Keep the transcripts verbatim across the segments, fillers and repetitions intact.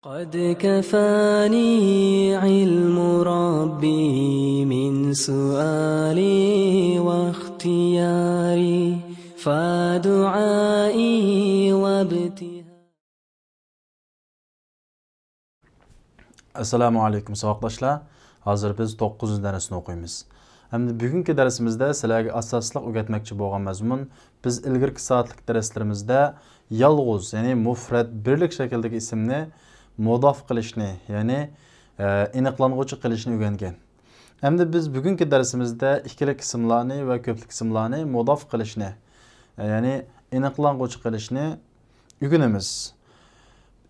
قد كفاني علم ربي من سؤالي واختياري، فدعائي وابتهالي. ئەسسالامۇ ئەلەيكۇم ساۋاقداشلار. ھازىر بىز توققۇزىنچى دەرسنى ئوقۇيمىز. ھەمدە بۈگۈنكى دەرسىمىزدە سىلەرگە ئاساسلىق ئۆگەتمەكچى بولغان مەزمۇن، بىز ئىلگىرىكى سائەتلىك دەرسلىرىمىزدە يالغۇز، يەنى مۇفرەت، بىرلىك شەكىلدىكى ئىسىمنى مۇداف قىلىشنى، يەنى ئېنىقلانغۇچى قىلىشنى ئۆگەنگەن. ئەمدى بىز بۈگۈنكى دەرسىمىزدە ئىككىلىك ئىسىملارنى ۋە كۆپلۈك ئىسىملارنى مۇداف قىلىشنى، يەنى ئېنىقلانغۇچى قىلىشنى ئۆگىنىمىز.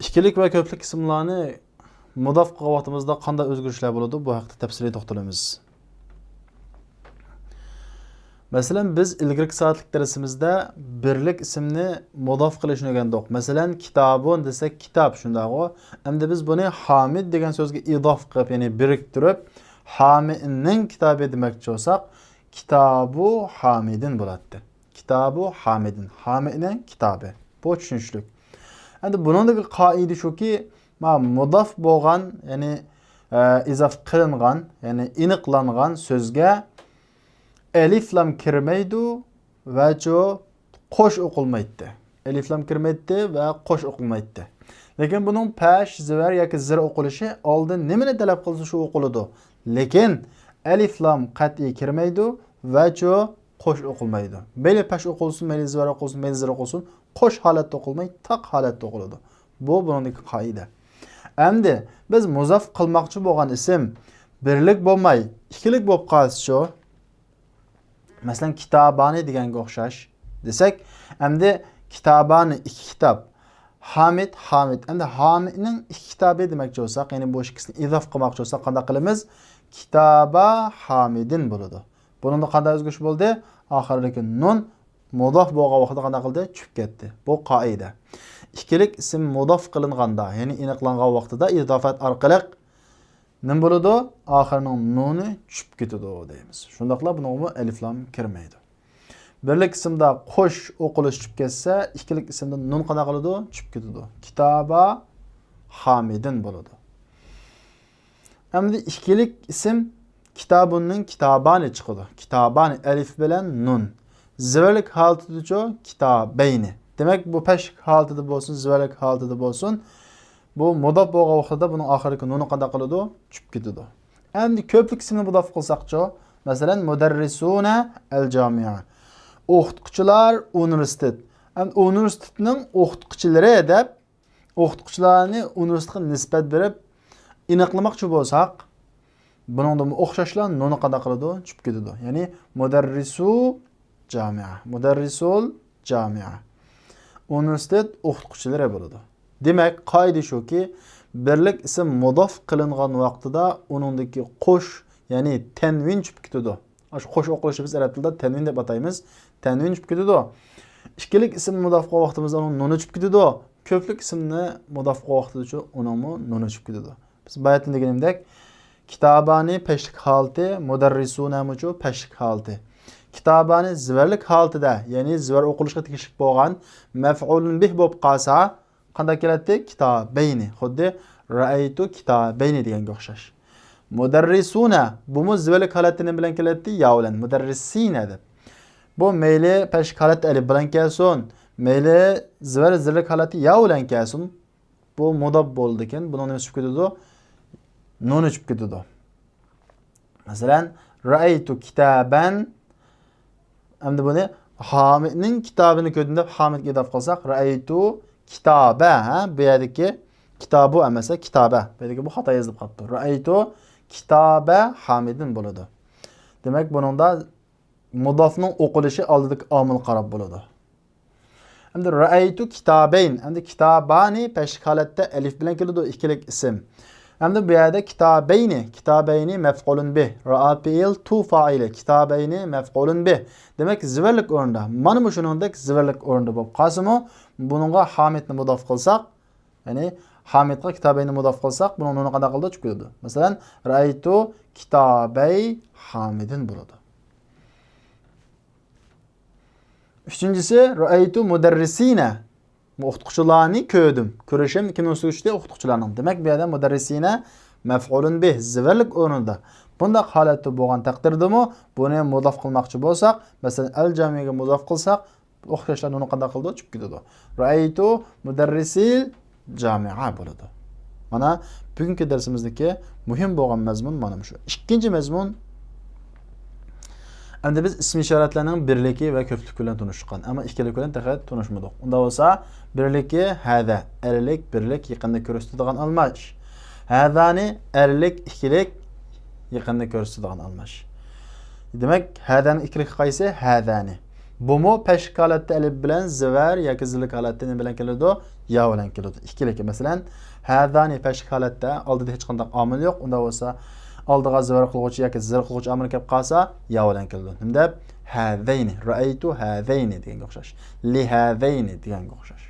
ئىككىلىك ۋە كۆپلۈك ئىسىملارنى مۇداف قىلغان ۋاقتىمىزدا قانداق ئۆزگىرىشلەر بولىدۇ؟ بۇ ھەقتە تەپسىلىي توختىلىمىز. مەسىلەن، بىز ئىلگىرىكى سائەتلىك دەرسىمىزدە بىرلىك ئىسىمنى مۇداف قىلىشنى ئۆگەندۇق. مەسىلەن، كىتابۇن دېسەك كىتاب، شۇنداقغۇ؟ ئەمدى بىز بۇنى ھامىد دېگەن سۆزگە ئىزاپە قىلىپ، يەنى بىرىكتۈرۈپ، ھامىدنىڭ كىتابى دېمەكچى بولساق، كىتابۇ ھامىدىن بولاتتى. كىتابۇ ھامىدىن، ھامىدنىڭ كىتابى. بۇ چۈشىنىشلىك. ئەمدى بۇنىڭدىكى قائىدە شۇكى، مۇداف بولغان، يەنى ئىزاپە قىلىنغان، يەنى ئېنىقلانغان سۆزگە ئەلىفلام كىرمەيدۇ ۋەچۇ قوش ئوقۇلمايتتى. ئەلىفلام كىرمەيتتى ۋە قوش ئوقۇلمايتتى. لېكىن بۇنىڭ پەش، زىۋەر ياكى زىر ئوقۇلۇشى ئالدىن نېمىنى تەلەپ قىلسا شۇ ئوقۇلىدۇ. لېكىن ئەلىفلام قەتئىي كىرمەيدۇ ۋەچۇ قوش ئوقۇلمايدۇ. مەيلى پەش ئوقۇلسۇن، مەيلى زىۋەر ئوقۇلسۇن، مەيلى زىر ئوقۇلسۇن، قوش ھالەتتە ئوقۇلماي، تاق ھالەتتە ئوقۇلىدۇ. بۇ بۇنىڭدىكى قائىدە. ئەمدى بىز مۇزاف قىلماقچى بولغان ئىسىم بىرلىك بولماي، ئىككىلىك بولۇپ قالسىچۇ؟ مەسىلەن، كىتابانى دېگەنگە ئوخشاش دېسەك، ئەمدى كىتابانى ئىككى كىتاب، ھامىد، ھامىد. ئەمدى ھامىدنىڭ ئىككى كىتابى دېمەكچى بولساق، يەنى بۇ ئىككىسىنى ئىزاپە قىلماقچى بولساق، قانداق قىلىمىز؟ كىتابا ھامىدىن بولىدۇ. بۇنىڭدا قانداق ئۆزگىرىش بولدى؟ ئاخىرىدىكى نۇن مۇداف بولغان ۋاقىتتا قانداق قىلدى؟ چۈشۈپ كەتتى. بۇ قائىدە. ئىككىلىك ئىسىم مۇداف قىلىنغاندا، يەنى ئېنىقلانغان ۋاقتىدا ئىزافەت ئارقىلىق نېمە بولىدۇ؟ ئاخىرىنىڭ نۇنى چۈشۈپ كېتىدۇ دەيمىز. شۇنداقلا بۇنىڭغىمۇ ئەلىفلام كىرمەيدۇ. بىرلىك ئىسىمدا قوش ئوقۇلۇش چۈشۈپ كەتسە، ئىككىلىك ئىسىمدا نۇن قانداق قىلىدۇ؟ چۈشۈپ كېتىدۇ. كىتابا ھامىدىن بولىدۇ. ئەمدى ئىككىلىك ئىسىم كىتابۇننىڭ كىتابانى چىقىدۇ. كىتابانى ئەلىف بىلەن نۇن. زىۋەرلىك ھالىتىدىچۇ؟ كىتابەينى. دېمەك، بۇ پەشلىك ھالىتىدە بولسۇن، زىۋەرلىك ھالىتىدە بولسۇن، بۇ مۇداپ بولغان ۋاقتىدا بۇنىڭ ئاخىرىدىكى نۇنى قانداق قىلىدۇ؟ چۈشۈپ كېتىدۇ. ئەمدى كۆپلۈك ئىسىمنى مۇداپ قىلساقچۇ؟ مەسىلەن، مۇدەررىسۇنە ئەل جامىئە. ئوقۇتقۇچىلار ئۇنىۋېرسىتېت. ئەمدى ئۇنىۋېرسىتېتنىڭ ئوقۇتقۇچىلىرى دەپ ئوقۇتقۇچىلارنى ئۇنىۋېرسىتېتقا نىسبەت بېرىپ ئېنىقلىماقچى بولساق، بۇنىڭدىمۇ ئوخشاشلا نۇنى قانداق قىلىدۇ؟ چۈشۈپ كېتىدۇ. يەنى مۇدەررىسۇ جامىئە، مۇدەررىسۇل جامىئە. ئۇنىۋېرسىتېت ئوقۇتقۇچىلىرى بولىدۇ. دېمەك، قائىدە شۇكى، بىرلىك ئىسىم مۇداف قىلىنغان ۋاقتىدا ئۇنىڭدىكى قوش، يەنى تەنۋىن چۈشۈپ كېتىدۇ. ئاشۇ قوش ئوقۇلۇشنى بىز ئەرەب تىلىدا تەنۋىن دەپ ئاتايمىز. تەنۋىن چۈشۈپ كېتىدۇ. ئىككىلىك ئىسىمنى مۇداف قىلغان ۋاقتىمىزدا ئۇنىڭ نۇنى چۈشۈپ كېتىدۇ. كۆپلۈك ئىسىمنى مۇداف قىلغان ۋاقتىدىچۇ ئۇنىڭمۇ نۇنى چۈشۈپ كېتىدۇ. بىز باياتىن دېگىنىمدەك، كىتابانى پەشلىك ھالىتى، مۇدەررىسۇنەمۇچۇ پەشلىك ھالىتى. كىتابانى زىۋەرلىك ھالىتىدە، يەنى زىۋەر ئوقۇلۇشقا تېگىشلىك بولغان مەفئۇلۇن بىھ بولۇپ قالسا، قانداق كېلەتتى؟ كىتابەينى. خۇددى رەئەيتۇ كىتابەينى دېگەنگە ئوخشاش. مۇدەررىسۇنە، بۇمۇ زىۋەرلىك ھالەتتە نېمە بىلەن كېلەتتى؟ يا بىلەن. مۇدەررىسىنە دەپ. بۇ مەيلى پەشلىك ھالەتتە ئەلىپ بىلەن كەلسۇن، مەيلى زىۋەر زىرلىك ھالەتتە يا بىلەن كەلسۇن، بۇ مۇداپ بولىدىكەن. بۇنىڭ نېمىسى چۈشۈپ كېتىدۇ؟ نۇنى چۈشۈپ كېتىدۇ. مەسىلەن، رەئەيتۇ كىتابەن. ئەمدى بۇنى ھامىدنىڭ كىتابىنى كۆردۈم دەپ ھامىدكە ئىزاپە قىلساق، رەئەيتۇ كىتابە، ھە؟ بۇ يەردىكى كىتابۇ ئەمەس، كىتابە. بۇ يەردىكى بۇ خاتا يېزىلىپ قاپتۇ. رەئەيتۇ كىتابە ھامىدىن بولىدۇ. دېمەك، بۇنىڭدا مۇدافنىڭ ئوقۇلۇشى ئالدىدىكى ئامىلغا قاراپ بولىدۇ. ئەمدى رەئەيتۇ كىتابەين. ئەمدى كىتابانى پەشلىك ھالەتتە ئەلىف بىلەن كېلىدۇ، ئىككىلىك ئىسىم. ئەمدى بۇ يەردە كىتابەينى، كىتابەينى مەفئۇلۇن بىھ، رائا پېئىل، تۇ فائىلى، كىتابەينى مەفئۇلۇن بىھ. دېمەك، زىۋەرلىك ئورۇندا. مانا مۇشۇنىڭدەك زىۋەرلىك ئورۇندا بولۇپ قالسىمۇ، بۇنىڭغا ھامىدنى مۇداف قىلساق، يەنى ھامىدقا كىتابەينى مۇداف قىلساق، بۇنىڭ نۇنى قانداق قىلىدۇ؟ چۈشۈپ كېتىدۇ. مەسىلەن، رەئەيتۇ كىتابەي ھامىدىن بولىدۇ. ئۈچىنچىسى، رەئەيتۇ مۇدەررىسىنە. ئوقۇتقۇچىلارنى كۆردۈم. كۆرۈشۈم كىمنىڭ ئۈستىگە چۈشتى؟ ئوقۇتقۇچىلارنىڭ. دېمەك، بۇ يەردە مۇدەررىسىنە مەفئۇلۇن بىھ، زىۋەرلىك ئورنىدا. بۇنداق ھالەتتە بولغان تەقدىردىمۇ، بۇنى مۇزاپ قىلماقچى بولساق، مەسىلەن، ئەل جامىگە مۇزاپ قىلساق، ئوقۇتقۇچىلار نۇنى قانداق قىلىدۇ؟ چۈشۈپ كېتىدۇ. رەئەيتۇ مۇدەررىسىل جامىئە بولىدۇ. مانا، بۈگۈنكى دەرسىمىزدىكى مۇھىم بولغان مەزمۇن مانا مۇشۇ. ئىككىنچى مەزمۇن، ئەمدى بىز ئىسمى ئىشارەتلەرنىڭ بىرلىكى ۋە كۆپلۈكى بىلەن تونۇشقان، ئەمما ئىككىلىكى بىلەن تېخى تونۇشمىدۇق. ئۇنداق بولسا، بىرلىكى ھەدە، ئەرلىك، بىرلىك، يېقىندا كۆرسىتىدىغان ئالماش. ھەدانى، ئەرلىك، ئىككىلىك، يېقىندا كۆرسىتىدىغان ئالماش. دېمەك، ھەدەنىڭ ئىككىلىكى قايسى؟ ھەدانى. بۇمۇ پەشك ھالەتتە ئەلىپ بىلەن زىۋەر ياكى زىلىك ھالەتتە نېمە بىلەن كېلىدۇ؟ يا بىلەن كېلىدۇ. ئىككىلىكى. مەسىلەن، ھەدانى پەشك ھالەتتە ئالدىدا ھېچقانداق ئامىل يوق. ئۇنداق بولسا، ئالدىغا زىۋەر قىلغۇچى ياكى زىر قىلغۇچى ئامىل كەپ قالسا، يا بىلەن كېلىدۇ. نېمە دەپ؟ ھەدەينى، رەئەيتۇ ھەدەينى دېگەنگە ئوخشاش. لىھەدەينى دېگەنگە ئوخشاش.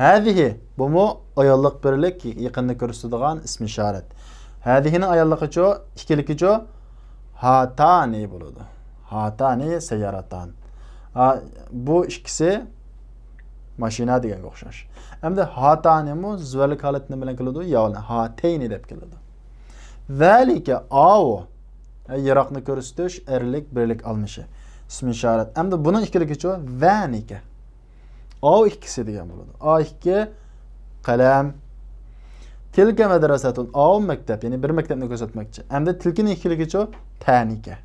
ھەزىھى، بۇمۇ ئاياللىق بىرلىك، يېقىننى كۆرسىتىدىغان ئىسمى ئىشارەت. ھەزىھىنىڭ ئاياللىقىچۇ، ئىككىلىكىچۇ؟ ھاتانى بولىدۇ. ھاتانى سەيياراتان. ھا، بۇ ئىككىسى ماشىنا دېگەنگە ئوخشاش. ئەمدى ھاتانىمۇ زىۋەرلىك ھالەتتە نېمە بىلەن كېلىدۇ؟ يا بىلەن. ھاتەينى دەپ كېلىدۇ. زەلىكە، ئاۋۇ. ھە، يىراقنى كۆرسىتىش، ئەرلىك، بىرلىك ئالمىشى. ئىسمى ئىشارەت. ئەمدى بۇنىڭ ئىككىلىكىچۇ؟ زەنىكە. ئاۋۇ ئىككىسى دېگەن بولىدۇ. ئا ئىككى قەلەم. تىلكە مەدرەسەتۇن. ئاۋۇ مەكتەپ، يەنى بىر مەكتەپنى كۆرسەتمەكچى. ئەمدى تىلكىنىڭ ئىككىلىكىچۇ؟ تەنىكە.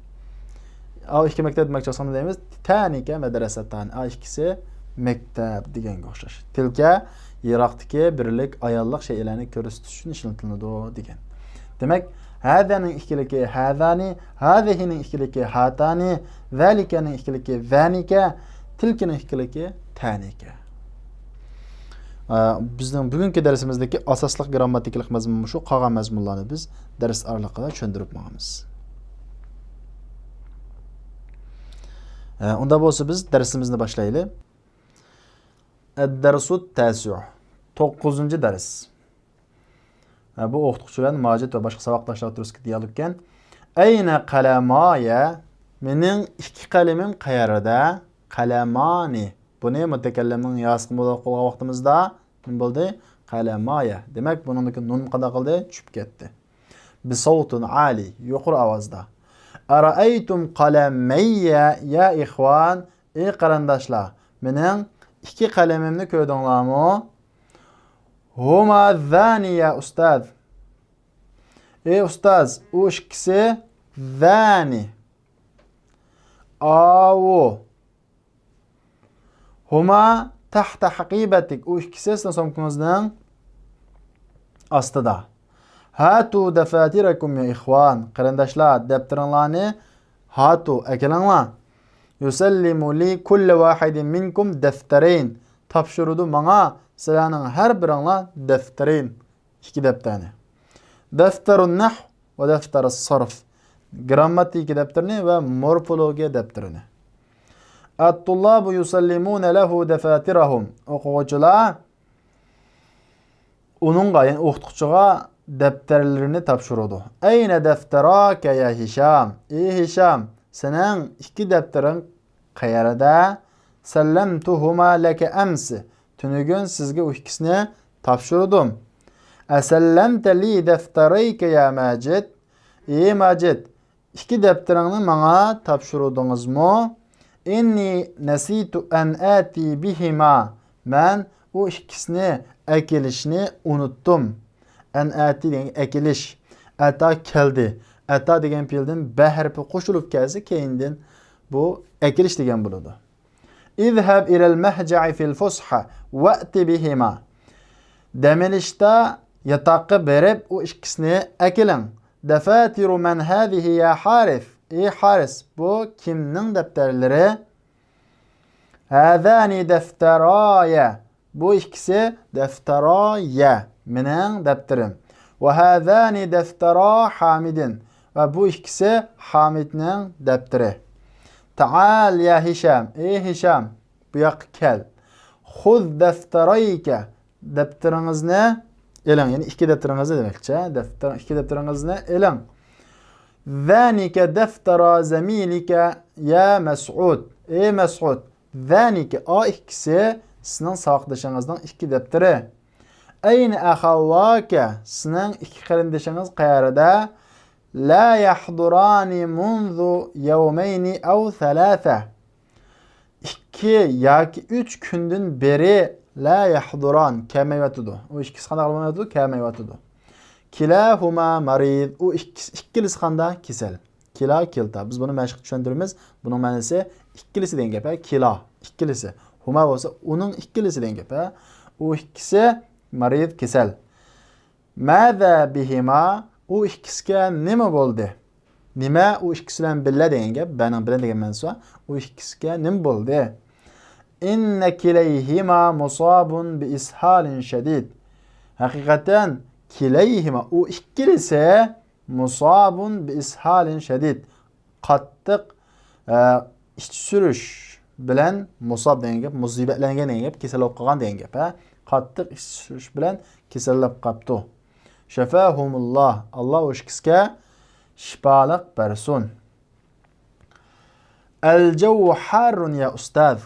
ئاۋۇ ئىككى مەكتەپ دېمەكچى بولسام نېمە دەيمىز؟ تەنىكە مەدرەسەتان. ئا ئىككىسى مەكتەپ دېگەنگە ئوخشاش. تىلكە يىراقتىكى بىرلىك، ئاياللىق شەيئىلەرنى كۆرسىتىش ئۈچۈن ئىشلىتىلىدۇ دېگەن. دېمەك، ھەزەنىڭ ئىككىلىكى ھەزانى، ھازىھىنىڭ ئىككىلىكى ھاتانى، زەلىكەنىڭ ئىككىلىكى زەنىكە، تىلكىنىڭ ئىككىلىكى تەنىكە. ئە، بىزنىڭ بۈگۈنكى دەرسىمىزدىكى ئاساسلىق گىرامماتىكىلىق مەزمۇن مۇشۇ، قالغان مەزمۇنلارنى بىز دەرس ئارىلىقىدا چۈشەندۈرۈپ ماڭىمىز. ئە، ئۇنداق بولسا بىز دەرسىمىزنى باشلايلى. ئەددەرسۇت تەسىئۇ. توققۇزىنچى دەرس. ھە، بۇ ئوقۇتقۇچى بىلەن ماجىد ۋە باشقا ساۋاقداشلار ئوتتۇرىسىدىكى دىيالوگ ئىكەن. ئەينە قەلەمايە؟ مېنىڭ ئىككى قەلىمىم قەيەردە؟ قەلەمانى. بۇنى مۇتەكەللىمنىڭ ياسىغا مۇۋاپىق قىلغان ۋاقتىمىزدا نېمە بولدى؟ قەلەمايە. دېمەك، بۇنىڭدىكى نۇن قانداق قىلدى؟ چۈشۈپ كەتتى. بىسەۋتۇن ئالىي، يۇقىرى ئاۋازدا. ئەرەئەيتۇم قەلەمەييە يا ئىخۋان؟ ئى قېرىنداشلار، مېنىڭ ئىككى قەلىمىمنى كۆردۈڭلارمۇ؟ ھۇما زانى يا ئۇستاز. ئى ئۇستاز، ئۇ ئىككىسى زانى. ئاۋۇ. ھۇما تەھتە ھەقىبەتىك. ئۇ ئىككىسى سىزنىڭ سومكىڭىزنىڭ ئاستىدا. ھاتۇ دەفاتىرەكۇم يا ئىخۋان. قېرىنداشلار، دەپتىرىڭلارنى ھاتۇ، ئەكېلىڭلار. يۇسەللىمۇ لى كۇللى ۋاھىدىن مىنكۇم دەفتەرەين. تاپشۇرىدۇ ماڭا سىلەرنىڭ ھەر بىرىڭلار دەفتەرەين. ئىككى دەپتەرنى. دەفتەرۇن نەھۋ ۋە دەفتەرۇس سەرف. گىرامماتىكا دەپتىرىنى ۋە مورفولوگىيە دەپتىرىنى. ئەتتۇللابۇ يۇسەللىمۇنە لەھۇ دەفاتىرەھۇم. ئوقۇغۇچىلار ئۇنىڭغا، يەنى ئوقۇتقۇچىغا دەپتەرلىرىنى تاپشۇرىدۇ. ئەينە دەفتەراكە يا ھىشام؟ ئى ھىشام، سېنىڭ ئىككى دەپتىرىڭ قەيەردە؟ سەللەمتۇھۇما لەكە ئەمس. تۈنۈگۈن سىزگە ئۇ ئىككىسىنى تاپشۇردۇم. ئەسەللەمتە لى دەفتەرەيكە يا ماجىد؟ ئى ماجىد، ئىككى دەپتىرىڭنى ماڭا تاپشۇردىڭىزمۇ؟ ئىننى نەسىتۇ ئەن ئەتى بىھىما. مەن ئۇ ئىككىسىنى ئەكېلىشنى ئۇنتۇم. ئەن ئەتى دېگەن ئەكېلىش. ئەتا كەلدى. ئەتا دېگەن پېئىلدىن بە ھەرپى قوشۇلۇپ كەلسە، كەينىدىن بۇ ئەكېلىش دېگەن بولىدۇ. اذهب إلى المهجع في الفسحة وأت بهما. دەم ئېلىشتا ياتاققا بېرىپ، ئۇ ئىككىسىنى ئەكېلىڭ. دفاتر من هذه يا حارث؟ ئى ھارىس، بۇ كىمنىڭ دەپتەرلىرى؟ هذان دفتراي. بۇ ئىككىسى دەفتەرايە، مېنىڭ دەپتىرىم. وهذان دفترا حامد. ۋە بۇ ئىككىسى ھامىدنىڭ دەپتىرى. تعال يا هشام. ئى ھىشام، بۇ ياققا كەل. خذ دفتريك. دەپتىرىڭىزنى ئېلىڭ. يەنى ئىككى دەپتىرىڭىزنى دېمەكچى. دەپتىر، ئىككى دەپتىرىڭىزنى ئېلىڭ. ذانك دفترا زميلك يا مسعود. ئى مەسئۇد، ذانك، ئا ئىككىسى، سىزنىڭ ساۋاقدىشىڭىزنىڭ ئىككى دەپتىرى. أين أخواك؟ سىزنىڭ ئىككى قېرىندىشىڭىز قەيەردە؟ لا يحضران منذ يومين أو ثلاثة. ئىككى ياكى ئۈچ كۈندىن بېرى لا يحضران، كەلمەيۋاتىدۇ. ئۇ ئىككىسى قانداق بولمايۋاتىدۇ؟ كەلمەيۋاتىدۇ. كلاهما مريض، ئۇ ئىككىسى، ئىككىلىسى قانداق؟ كېسەل. كلا، كىلتا. بىز بۇنى مەشىق چۈشەندۈرىمىز. بۇنىڭ مەنىسى ئىككىلىسى دېگەن گەپ، ھە؟ كلا، ئىككىلىسى. ھۇما بولسا ئۇنىڭ ئىككىلىسى دېگەن گەپ، ھە؟ ئۇ ئىككىسى مريض، كېسەل. ماذا بهما؟ ئۇ ئىككىسىگە نېمە بولدى؟ نېمە ئۇ ئىككىسى بىلەن بىللە دېگەن گەپ، بەنىڭ بىلەن دېگەن مەنىسى بار. ئۇ ئىككىسىگە نېمە بولدى؟ إن كليهما مصاب بإسهال شديد. ھەقىقەتەن، كليهما، ئۇ ئىككىلىسى، مصاب بإسهال شديد، قاتتىق، ئە، ئىچ سۈرۈش بىلەن، مۇساب دېگەن گەپ، مۇسىبەتلەنگەن دېگەن گەپ، كېسەل بولۇپ قالغان دېگەن گەپ، ھە؟ قاتتىق ئىچ سۈرۈش بىلەن كېسەللەپ قاپتۇ. شفاهمۇللا، ئاللا ئۇ ئىككىسىگە شىپالىق بەرسۇن. الجو حار يا أستاذ.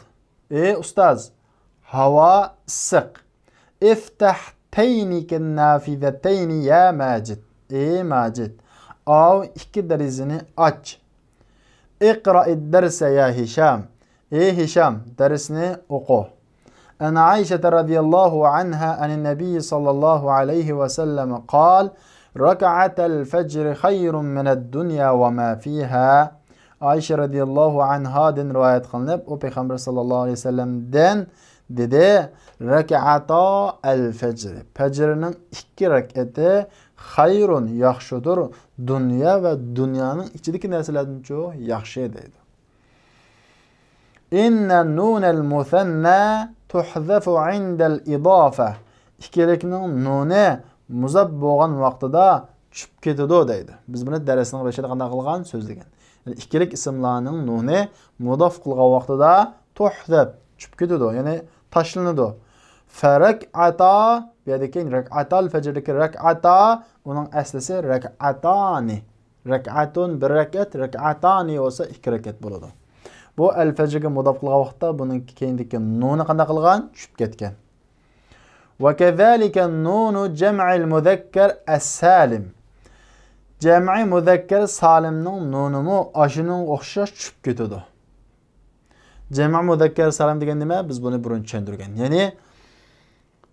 ئى ئۇستاز، ھاۋا ئىسسىق. افتح تينك النافذتين يا ماجد. ئى ماجىد، ئاۋۇ ئىككى دېرىزىنى ئاچ. اقرأ الدرس يا هشام. ئى ھىشام، دەرسنى ئوقۇ. عن عائشة رضي الله عنها عن النبي صلى الله عليه وسلم قال: ركعتا الفجر خير من الدنيا وما فيها. ئائىشە رەزىياللاھۇ ئەنھادىن رىۋايەت قىلىنىپ، ئۇ پەيغەمبەر ساللاللاھۇ ئەلەيھى ۋەسەللەمدىن دېدى: رەكەئاتا ئەل فەجر، پەجرنىڭ ئىككى رەكئىتى خەيرۇن، ياخشىدۇر، دۇنيا ۋە دۇنيانىڭ ئىچىدىكى نەرسىلەردىنچۇ ياخشى دەيدۇ. إن النون المثنى تحذف عند الإضافة. ئىككىلىكنىڭ نۇنى مۇزاپ بولغان ۋاقتىدا چۈشۈپ كېتىدۇ دەيدۇ. بىز بۇنى دەرسنىڭ بېشىدا قانداق قىلغان؟ سۆزلىگەن. يەنى ئىككىلىك ئىسىملارنىڭ نۇنى مۇزاپ قىلغان ۋاقتىدا تۇھذەپ، چۈشۈپ كېتىدۇ، يەنى تاشلىنىدۇ. فەرەكئاتا، بۇ يەردىكى رەكئاتال فەجردىكى رەكئاتا، ئۇنىڭ ئەسلىسى رەكئاتانى. رەكئاتۇن بىر رەكەت، رەكئاتانى بولسا ئىككى رەكەت بولىدۇ. بۇ ئەل فەجرگە مۇزاپ قىلغان ۋاقىتتا بۇنىڭ كەينىدىكى نۇنى قانداق قىلغان؟ چۈشۈپ كەتكەن. وكذلك نون جمع المذكر السالم. جەمئىي مۇزەككەر سالىمنىڭ نۇنىمۇ ئاشۇنىڭغا ئوخشاش چۈشۈپ كېتىدۇ. جەمئىي مۇزەككەر سالىم دېگەن نېمە؟ بىز بۇنى بۇرۇن چۈشەندۈرگەن. يەنى،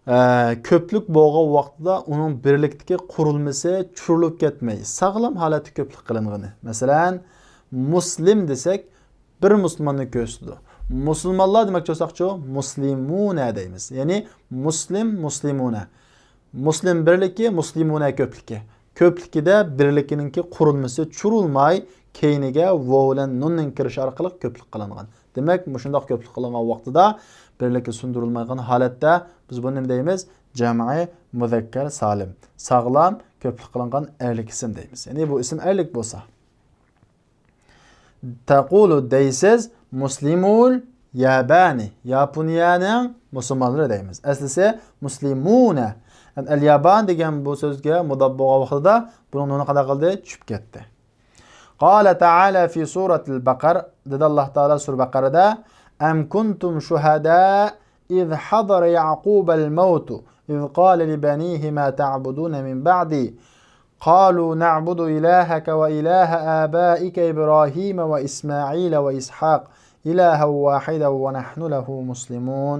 ئە، كۆپلۈك بولغان ۋاقتىدا ئۇنىڭ بىرلىكتىكى قۇرۇلمىسى چۈشۈرۈلۈپ كەتمەي، ساغلام ھالەتتە كۆپلۈك قىلىنغىنى. مەسىلەن، مۇسلىم دېسەك، بىر مۇسۇلماننى كۆرسىتىدۇ. مۇسۇلمانلار دېمەكچى بولساقچۇ؟ مۇسلىمۇنە دەيمىز. يەنى مۇسلىم، مۇسلىمۇنە. مۇسلىم بىرلىكى، مۇسلىمۇنە كۆپلۈكى. كۆپلۈكىدە بىرلىكىنىڭكى قۇرۇلمىسى چۈشۈرۈلماي، كەينىگە ۋاۋ بىلەن نۇننىڭ كىرىشى ئارقىلىق كۆپلۈك قىلىنغان. دېمەك، مۇشۇنداق كۆپلۈك قىلىنغان ۋاقتىدا بىرلىكى سۇندۇرۇلمايدىغان ھالەتتە بىز بۇنى نېمە دەيمىز؟ جەمئىي مۇزەككەر سالىم. ساغلام، كۆپلۈك قىلىنغان ئەرلىك ئىسىم دەيمىز. يەنى بۇ ئىسىم ئەرلىك بولسا. تەقۇلۇ دەيسىز، مۇسلىمۇل يابانى، ياپونىيەنىڭ مۇسۇلمانلىرى دەيمىز. ئەسلىسى مۇسلىمۇنە. ئەل يابان دېگەن بۇ سۆزگە مۇزاپ بولغان ۋاقتىدا بۇنىڭ نۇنى قانداق قىلدى؟ چۈشۈپ كەتتى. قال تعالى في سورة البقر، دېدى ئاللا تائالا سۈرە بەقەرەدە: أم كنتم شهداء إذ حضر يعقوب الموت إذ قال لبنيه ما تعبدون من بعدي قالوا نعبد إلهك وإله آبائك إبراهيم وإسماعيل وإسحاق إلها واحدا ونحن له مسلمون.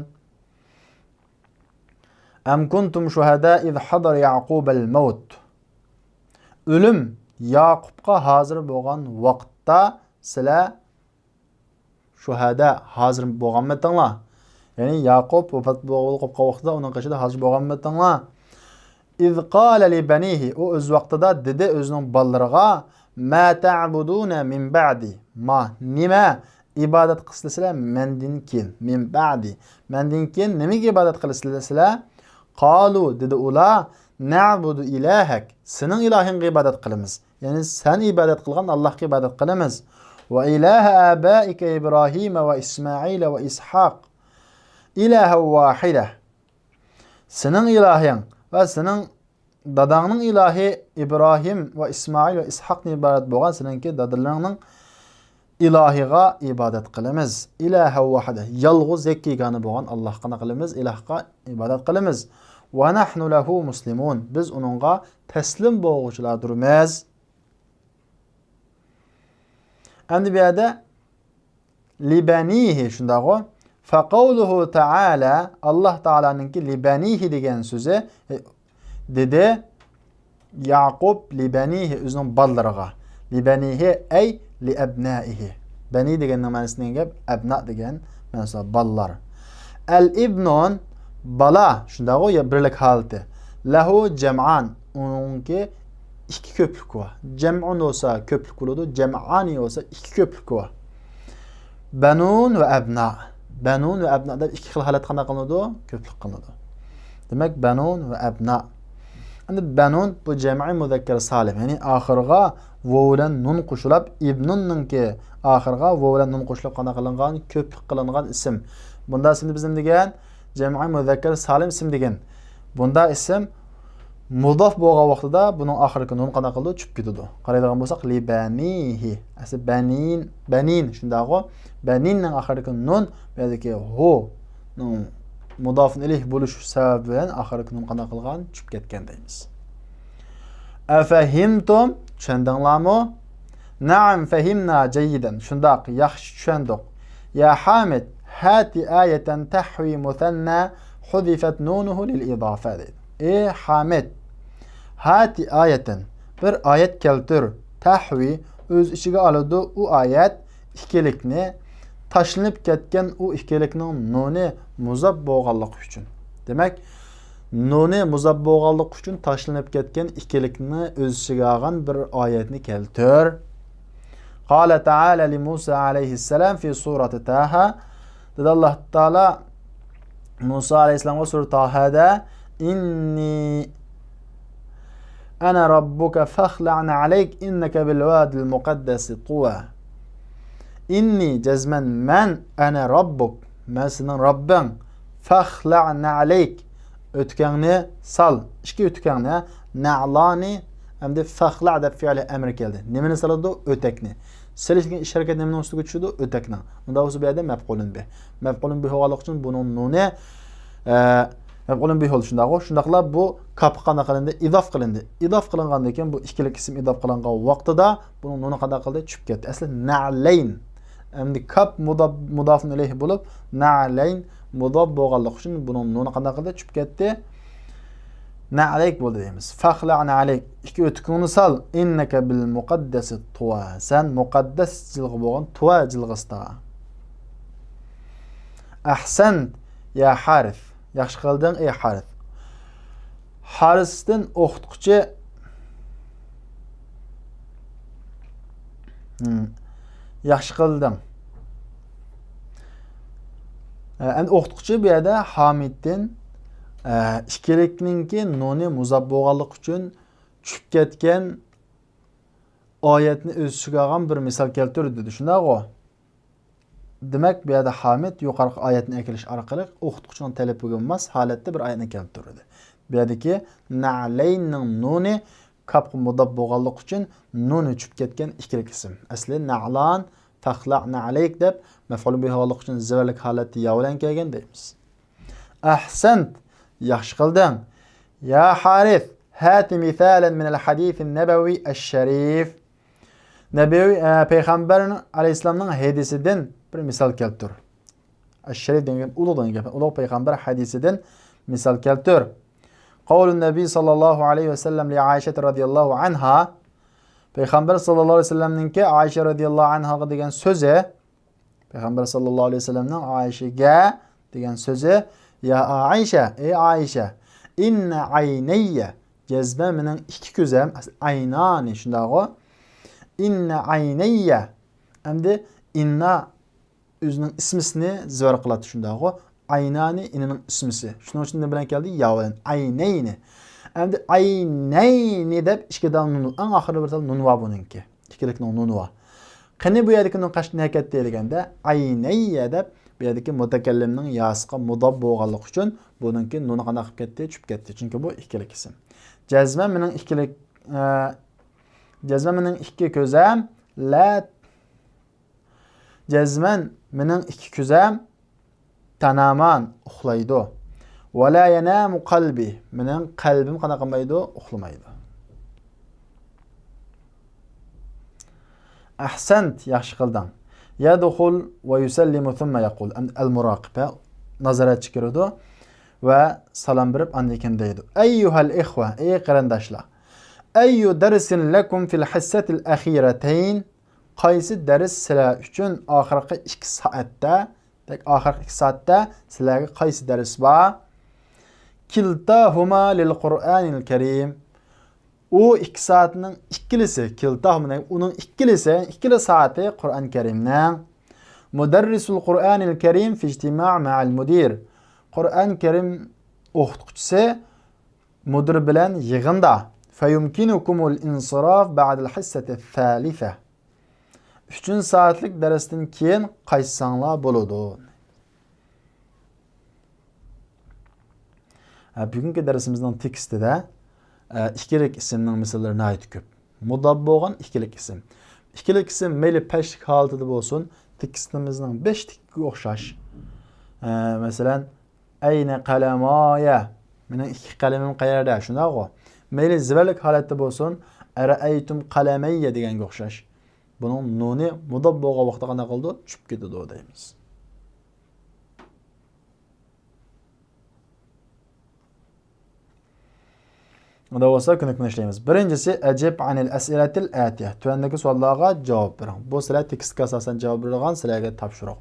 أم كنتم شهداء إذ حضر يعقوب الموت. ئۆلۈم ياقۇپقا ھازىر بولغان ۋاقىتتا سىلەر شۇھەدا، ھازىر بولغانمىتىڭلار؟ يەنى ياقۇپ ۋاپات بولۇپ قالغان ۋاقتىدا ئۇنىڭ قېشىدا ھازىر بولغانمىتىڭلار؟ إذ قال لبنيه، ئۇ ئۆز ۋاقتىدا دېدى ئۆزىنىڭ بالىلىرىغا: ما تعبدون من بعدي، ما، نېمە ئىبادەت قىلىسىلەر مەندىن كېيىن؟ من بعدي، مەندىن كېيىن نېمىگە ئىبادەت قىلىسىلەر سىلەر؟ قالۇ، دېدى ئۇلار، نەئبۇدۇ ئىلاھەك، سېنىڭ ئىلاھىڭغا ئىبادەت قىلىمىز. يەنى سەن ئىبادەت قىلغان ئاللاھقا ئىبادەت قىلىمىز. ۋە ئىلاھە ئابائىكە ئىبراھىمە ۋە ئىسمائىلە ۋە ئىسھاق ئىلاھە ۋاھىدە. سېنىڭ ئىلاھىڭ ۋە سېنىڭ داداڭنىڭ ئىلاھى ئىبراھىم ۋە ئىسمائىل ۋە ئىسھاقتىن ئىبارەت بولغان سېنىڭكى دادىلىرىڭنىڭ ئىلاھىغا ئىبادەت قىلىمىز. ئىلاھەن ۋاھىدە، يالغۇز يەككە يېگانە بولغان ئاللاھقا قىلىمىز، ئىلاھقا ئىبادەت قىلىمىز. ۋە نەھنۇ لەھۇ مۇسلىمۇن، بىز ئۇنىڭغا تەسلىم بولغۇچىلاردۇرمىز. ئەمدى بۇ يەردە لىبەنىھى، شۇنداقغۇ؟ فەقەۋلۇھۇ تەئالە، ئاللاھ تائالانىڭكى لىبەنىھى دېگەن سۆزى، دېدى يەقۇب لىبەنىھى، ئۆزىنىڭ بالىلىرىغا. لىبەنىھى ئەي لىئەبنەئىھى. بەنى دېگەننىڭ مەنىسى نېمە گەپ؟ ئەبنا دېگەن مەنىسى بار، بالىلار. ئەل ئىبنۇن، بالا، شۇنداقغۇ، يا بىرلىك ھالىتى. لەھۇ جەمئان، ئۇنىڭكى ئىككى كۆپلۈكى بار. جەمئۇن بولسا كۆپلۈك بولىدۇ، جەمئانى بولسا ئىككى كۆپلۈكى بار. بەنۇن ۋە ئەبنا. بەنۇن ۋە ئەبنا دەپ ئىككى خىل ھالەتتە قانداق قىلىنىدۇ؟ كۆپلۈك قىلىنىدۇ. دېمەك، بەنۇن ۋە ئەبنا. ئەمدى بەنۇن بۇ جەمئى مۇزەككەر سالىم، يەنى ئاخىرىغا ۋاۋ بىلەن نۇن قوشۇلۇپ، ئىبنۇننىڭكى ئاخىرىغا ۋاۋ بىلەن نۇن قوشۇلۇپ قانداق قىلىنغان؟ كۆپلۈك قىلىنغان ئىسىم. بۇندا ئىسىمنى بىز نېمە دېگەن؟ جەمئى مۇزەككەر سالىم ئىسىم دېگەن. بۇندا ئىسىم مۇزاف بولغان ۋاقتىدا بۇنىڭ ئاخىرىدىكى نۇن قانداق قىلىدۇ؟ چۈشۈپ كېتىدۇ. قارايدىغان بولساق، لىبەنىھى. ئەسلى بەنىن، بەنىن، شۇنداقغۇ؟ بەنىننىڭ ئاخىرىدىكى نۇن، بۇ يەردىكى ھۇنىڭ مۇزافۇن ئىلەيھ بولۇش سەۋەبى بىلەن ئاخىرىدىكى نۇن قانداق قىلغان؟ چۈشۈپ كەتكەن دەيمىز. ئەفەھىمتۇم، چۈشەندىڭلارمۇ؟ نەئەم، فەھىمنا جەييىدەن. شۇنداق، ياخشى چۈشەندۇق. يا ھامىد، ھاتى ئايەتەن تەھۋى مۇسەننا ھۇزىفەت نۇنۇھۇ لىل ئىزافە دەيدۇ. ئى ھامىد، ھاتى ئايەتەن، بىر ئايەت كەلتۈر، تەھۋى، ئۆز ئىچىگە ئالىدۇ ئۇ ئايەت ئىككىلىكنى، تاشلىنىپ كەتكەن ئۇ ئىككىلىكنىڭ نۇنى مۇزاپ بولغانلىقى ئۈچۈن. دېمەك، نۇنى مۇزاپ بولغانلىقى ئۈچۈن تاشلىنىپ كەتكەن ئىككىلىكنى ئۆز ئىچىگە ئالغان بىر ئايەتنى كەلتۈر. قال تعالى لموسى عليه السلام في سورة طه. دېدى ئاللاھ تائالا مۇسا ئەلەيھىسسالامغا سۈرە تاھەدە، إني أنا ربك فاخلع نعليك إنك بالواد المقدس طوى. إني، جەزمەن مەن، أنا ربك، مەن سېنىڭ رەببىڭ، فاخلع نعليك، ئۆتۈكەڭنى سال. ئىككى ئۆتۈكەڭنى، نەئلانى، ئەمدى فاخلع دەپ فېئىلى ئەمرى كەلدى. نېمىنى سالىدۇ؟ ئۆتەكنى. سېلىش دېگەن ئىش ھەرىكەت نېمىنىڭ ئۈستىگە چۈشىدۇ؟ ئۆتەكنىڭ. ئۇنداق بولسا بۇ يەردە مەپئۇلۇن بىھ. مەپئۇلۇن بىھ بولغانلىقى ئۈچۈن بۇنىڭ نۇنى، ئە، مەپئۇلۇن بىھ بولدى، شۇنداقغۇ؟ شۇنداقلا بۇ كاپقا قانداق قىلىندى؟ ئىزاف قىلىندى. ئىزاف قىلىنغاندىن كېيىن بۇ ئىككىلىك ئىسىم ئىزاف قىلىنغان ۋاقتىدا بۇنىڭ نۇنى قانداق قىلدى؟ چۈشۈپ كەتتى. ئەسلى نەئلەين. ئەمدى كاپ مۇداپ-، مۇدافۇن ئىلەيھى بولۇپ، نەئلەين مۇداپ بولغانلىقى ئۈچۈن بۇنىڭ نۇنى قانداق قىلدى؟ چۈشۈپ كەتتى. نەئلەيك بولدى دەيمىز. فاخلەئ نەئلەيك. ئىككى ئۆتۈكۈڭنى سال. ئىننەكە بىل مۇقەددەسى تۇۋا. سەن مۇقەددەس جىلغا بولغان تۇۋا جىلغىسىدا. ئەھسەنت يا ھارىس. ياخشى قىلدىڭ، ئەي ھارىس. ھارىستىن ئوقۇتقۇچى. ھىم. ياخشى قىلدىڭ. ئە، ئەمدى ئوقۇتقۇچى بۇ يەردە ھامىدتىن، ئە، ئىككىلىكنىڭكى نۇنى مۇزاپ بولغانلىقى ئۈچۈن چۈشۈپ كەتكەن ئايەتنى ئۆز ئىچىگە ئالغان بىر مىسال كەلتۈردى دېدى. شۇنداقغۇ؟ دېمەك، بۇ يەردە ھامىد يۇقىرىقى ئايەتنى ئەكېلىش ئارقىلىق ئوقۇتقۇچىنىڭ تەلىپىگە ماس ھالەتتە بىر ئايەتنى كەلتۈردى. بۇ يەردىكى نەئلەيننىڭ نۇنى كاپقا مۇداپ بولغانلىقى ئۈچۈن نۇنى چۈشۈپ كەتكەن ئىككىلىك ئىسىم. ئەسلى نەئلان، فەخلەئ نەئلەيك دەپ مەفئۇل بىھى بولغانلىقى ئۈچۈن زېۋەرلىك ھالەتتە يا بىلەن كەلگەن دەيمىز. ئەھسەنت، ياخشى قىلدىڭ. يا ھارىس، ھاتى مىسالەن مىنەل ھەدىسىن نەبەۋى ئەششەرىف. نەبىۋى، ئە، پەيغەمبەر ئەلەيھىسسالامنىڭ ھەدىسىدىن بىر مىسال كەلتۈر. ئەششەرىف دېگەن گەپ ئۇلۇغ دېگەن گەپ. ئۇلۇغ پەيغەمبەر ھەدىسىدىن مىسال كەلتۈر. قول نەبى ساللاللاھۇ ئەلەيھى ۋەسەللەم لى ئائىشەتە رەزىياللاھۇ ئەنھا. پەيغەمبەر ساللاللاھۇ ئەلەيھى ۋەسەللەمنىڭكى ئائىشە رەزىياللاھۇ ئەنھاغا دېگەن سۆزى. پەيغەمبەر ساللاللاھۇ ئەلەيھى ۋەسەللەمنىڭ ئائىشىگە دېگەن سۆزى، يا ئائىشە، ئەي ئائىشە، ئىننە ئەينەييە، جەزمەن مېنىڭ ئىككى كۆزۈم، ئەسلى ئەينانى، شۇنداقغۇ؟ ئىننە ئەينەييە، ئەمدى ئىننا ئۆزىنىڭ ئىسمىسىنى زىۋەر قىلاتتى، شۇنداقغۇ؟ ئەينانى ئىنىنىڭ ئىسمىسى. شۇنىڭ ئۈچۈن نېمە بىلەن كەلدى؟ يا بىلەن. ئەينەينى. ئەمدى ئەينەينى دەپ ئىككى دانە نۇن، ئەڭ ئاخىرىدا بىر دانە نۇن بار بۇنىڭكى. ئىككىلىكنىڭ نۇنى بار. قېنى بۇ يەردىكى نۇن قاچتىن نەگە كەتتى دېگەندە، ئەينەييە دەپ بۇ يەردىكى مۇتەكەللىمنىڭ ياسىغا مۇداپ بولغانلىقى ئۈچۈن بۇنىڭكى نۇنى قانداق قىلىپ كەتتى؟ چۈشۈپ كەتتى. چۈنكى بۇ ئىككىلىك ئىسىم. جەزمەن مېنىڭ ئىككىلىك، ئە، جەزمەن مېنىڭ ئىككى كۆزۈم، لە، جەزمەن مېنىڭ ئىككى كۆزەم تانامان، ئۇخلايدۇ. ۋە لا يەنامۇ قەلبى، مېنىڭ قەلبىم قانداق قىلمايدۇ؟ ئۇخلىمايدۇ. ئەھسەنت، ياخشى قىلدىڭ. يەدخۇل ۋە يۇسەللىمۇ ثۇممە يەقۇل. ئەمدى ئەل مۇراقىبە، نازارەتچى كىرىدۇ ۋە سالام بېرىپ، ئاندىن كېيىن دەيدۇ: ئەييۇھەل ئىخۋە، ئەي قېرىنداشلار. ئەييۇ دەرسىن لەكۇم فىل ھىسسەتىل ئەخىرەتەين. قايسى دەرس سىلەر ئۈچۈن ئاخىرقى ئىككى سائەتتە، دەك ئاخىرقى ئىككى سائەتتە سىلەرگە قايسى دەرس بار؟ كىلتاھۇما لىل قۇرئانىل كەرىم. ئۇ ئىككى سائەتنىڭ ئىككىلىسى، كىلتاھۇما، ئۇنىڭ ئىككىلىسى، ئىككىلا سائىتى قۇرئان كەرىمنىڭ. مۇدەررىسۇل قۇرئانىل كەرىم فى ئىجتىماء مەئەل مۇدىر. قۇرئان كەرىم ئوقۇتقۇچىسى مۇدىر بىلەن يىغىندا. فيمكنكم الانصراف بعد الحصة الثالثة. ئۈچىنچى سائەتلىك دەرستىن كېيىن قايتساڭلار بولىدۇ. ھە، بۈگۈنكى دەرسىمىزنىڭ تېكىستىدە، ئە، ئىككىلىك ئىسىمنىڭ مىساللىرى ناھايىتى كۆپ. مۇداپ بولغان ئىككىلىك ئىسىم. ئىككىلىك ئىسىم مەيلى پەشلىك ھالىتىدە بولسۇن، تېكىستىمىزنىڭ بېشىدىكىگە ئوخشاش. ئە، مەسىلەن، ئەينە قەلەمايە؟ مېنىڭ ئىككى قەلىمىم قەيەردە؟ شۇنداقغۇ؟ مەيلى زېۋەرلىك ھالەتتە بولسۇن، ئەرەئەيتۇم قەلەمەييە دېگەنگە ئوخشاش. بۇنىڭ نۇنى مۇداپ بولغان ۋاقىتتا قانداق قىلىدۇ؟ چۈشۈپ كېتىدۇ دەيمىز. ئۇنداق بولسا كۆنۈكمىنى ئىشلەيمىز. بىرىنچىسى، ئەجىب ئەنىل ئەسئىلەتىل ئەتىيە. تۆۋەندىكى سوئاللارغا جاۋاب بېرىڭ. بۇ سىلەر تېكىستكە ئاساسەن جاۋاب بېرىدىغان سىلەرگە تاپشۇرۇق.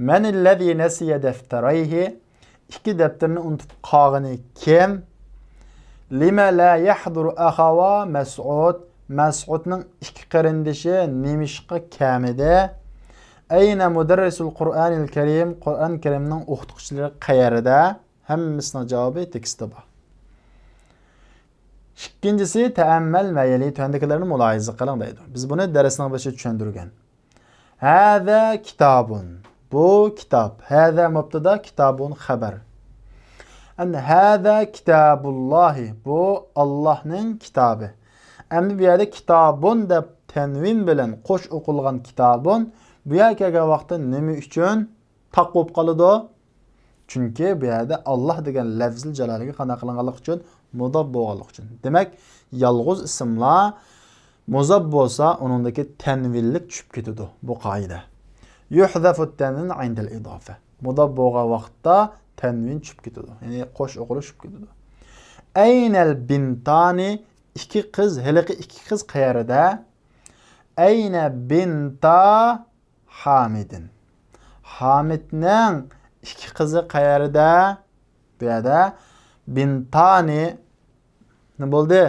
مەن ئەللەزى نەسىيە دەفتەرەيھى؟ ئىككى دەپتىرىنى ئۇنتۇپ قالغىنى كىم؟ لىمە لا يەھدۇرۇ ئەخاۋا مەسئۇد؟ مەسئۇدنىڭ ئىككى قېرىندىشى نېمىشقا كەلمىدى؟ ئەينە مۇدەررىسۇل قۇرئانىل كەرىم؟ قۇرئان كەرىمنىڭ ئوقۇتقۇچىلىرى قەيەردە؟ ھەممىسىنىڭ جاۋابى تېكىستتا بار. ئىككىنچىسى، تەئەممەل مەيلى، تۆۋەندىكىلەرنى مۇلاھىزە قىلىڭ دەيدۇ. بىز بۇنى دەرسنىڭ بېشىدا چۈشەندۈرگەن. ھەزا كىتابۇن. بۇ كىتاب. ھەزا مۇبتادا، كىتابۇن خەبەر. ئەمدى ھەزا كىتابۇللاھى. بۇ ئاللاھنىڭ كىتابى. ئەمدى بۇ يەردە كىتابۇن دەپ تەنۋىن بىلەن قوش ئوقۇلغان كىتابۇن بۇ يەرگە كەلگەن ۋاقىتتا نېمە ئۈچۈن تاق بولۇپ قالىدۇ؟ چۈنكى بۇ يەردە ئاللاھ دېگەن لەفزىل جالالىگە قانداق قىلىنغانلىقى ئۈچۈن، مۇداپ بولغانلىقى ئۈچۈن. دېمەك، يالغۇز ئىسىملار مۇزاپ بولسا، ئۇنىڭدىكى تەنۋىنلىك چۈشۈپ كېتىدۇ. بۇ قائىدە. يۇھزەفۇت تەنۋىن ئىندەل ئىدافە. مۇداپ بولغان ۋاقىتتا تەنۋىن چۈشۈپ كېتىدۇ. يەنى قوش ئوقۇلۇش چۈشۈپ كېتىدۇ. ئەينەل بىنتانى؟ ئىككى قىز، ھېلىقى ئىككى قىز قەيەردە؟ ئەينە بىنتا ھامىدىن؟ ھامىدنىڭ ئىككى قىزى قەيەردە؟ بۇ يەردە بىنتانى نېمە بولدى؟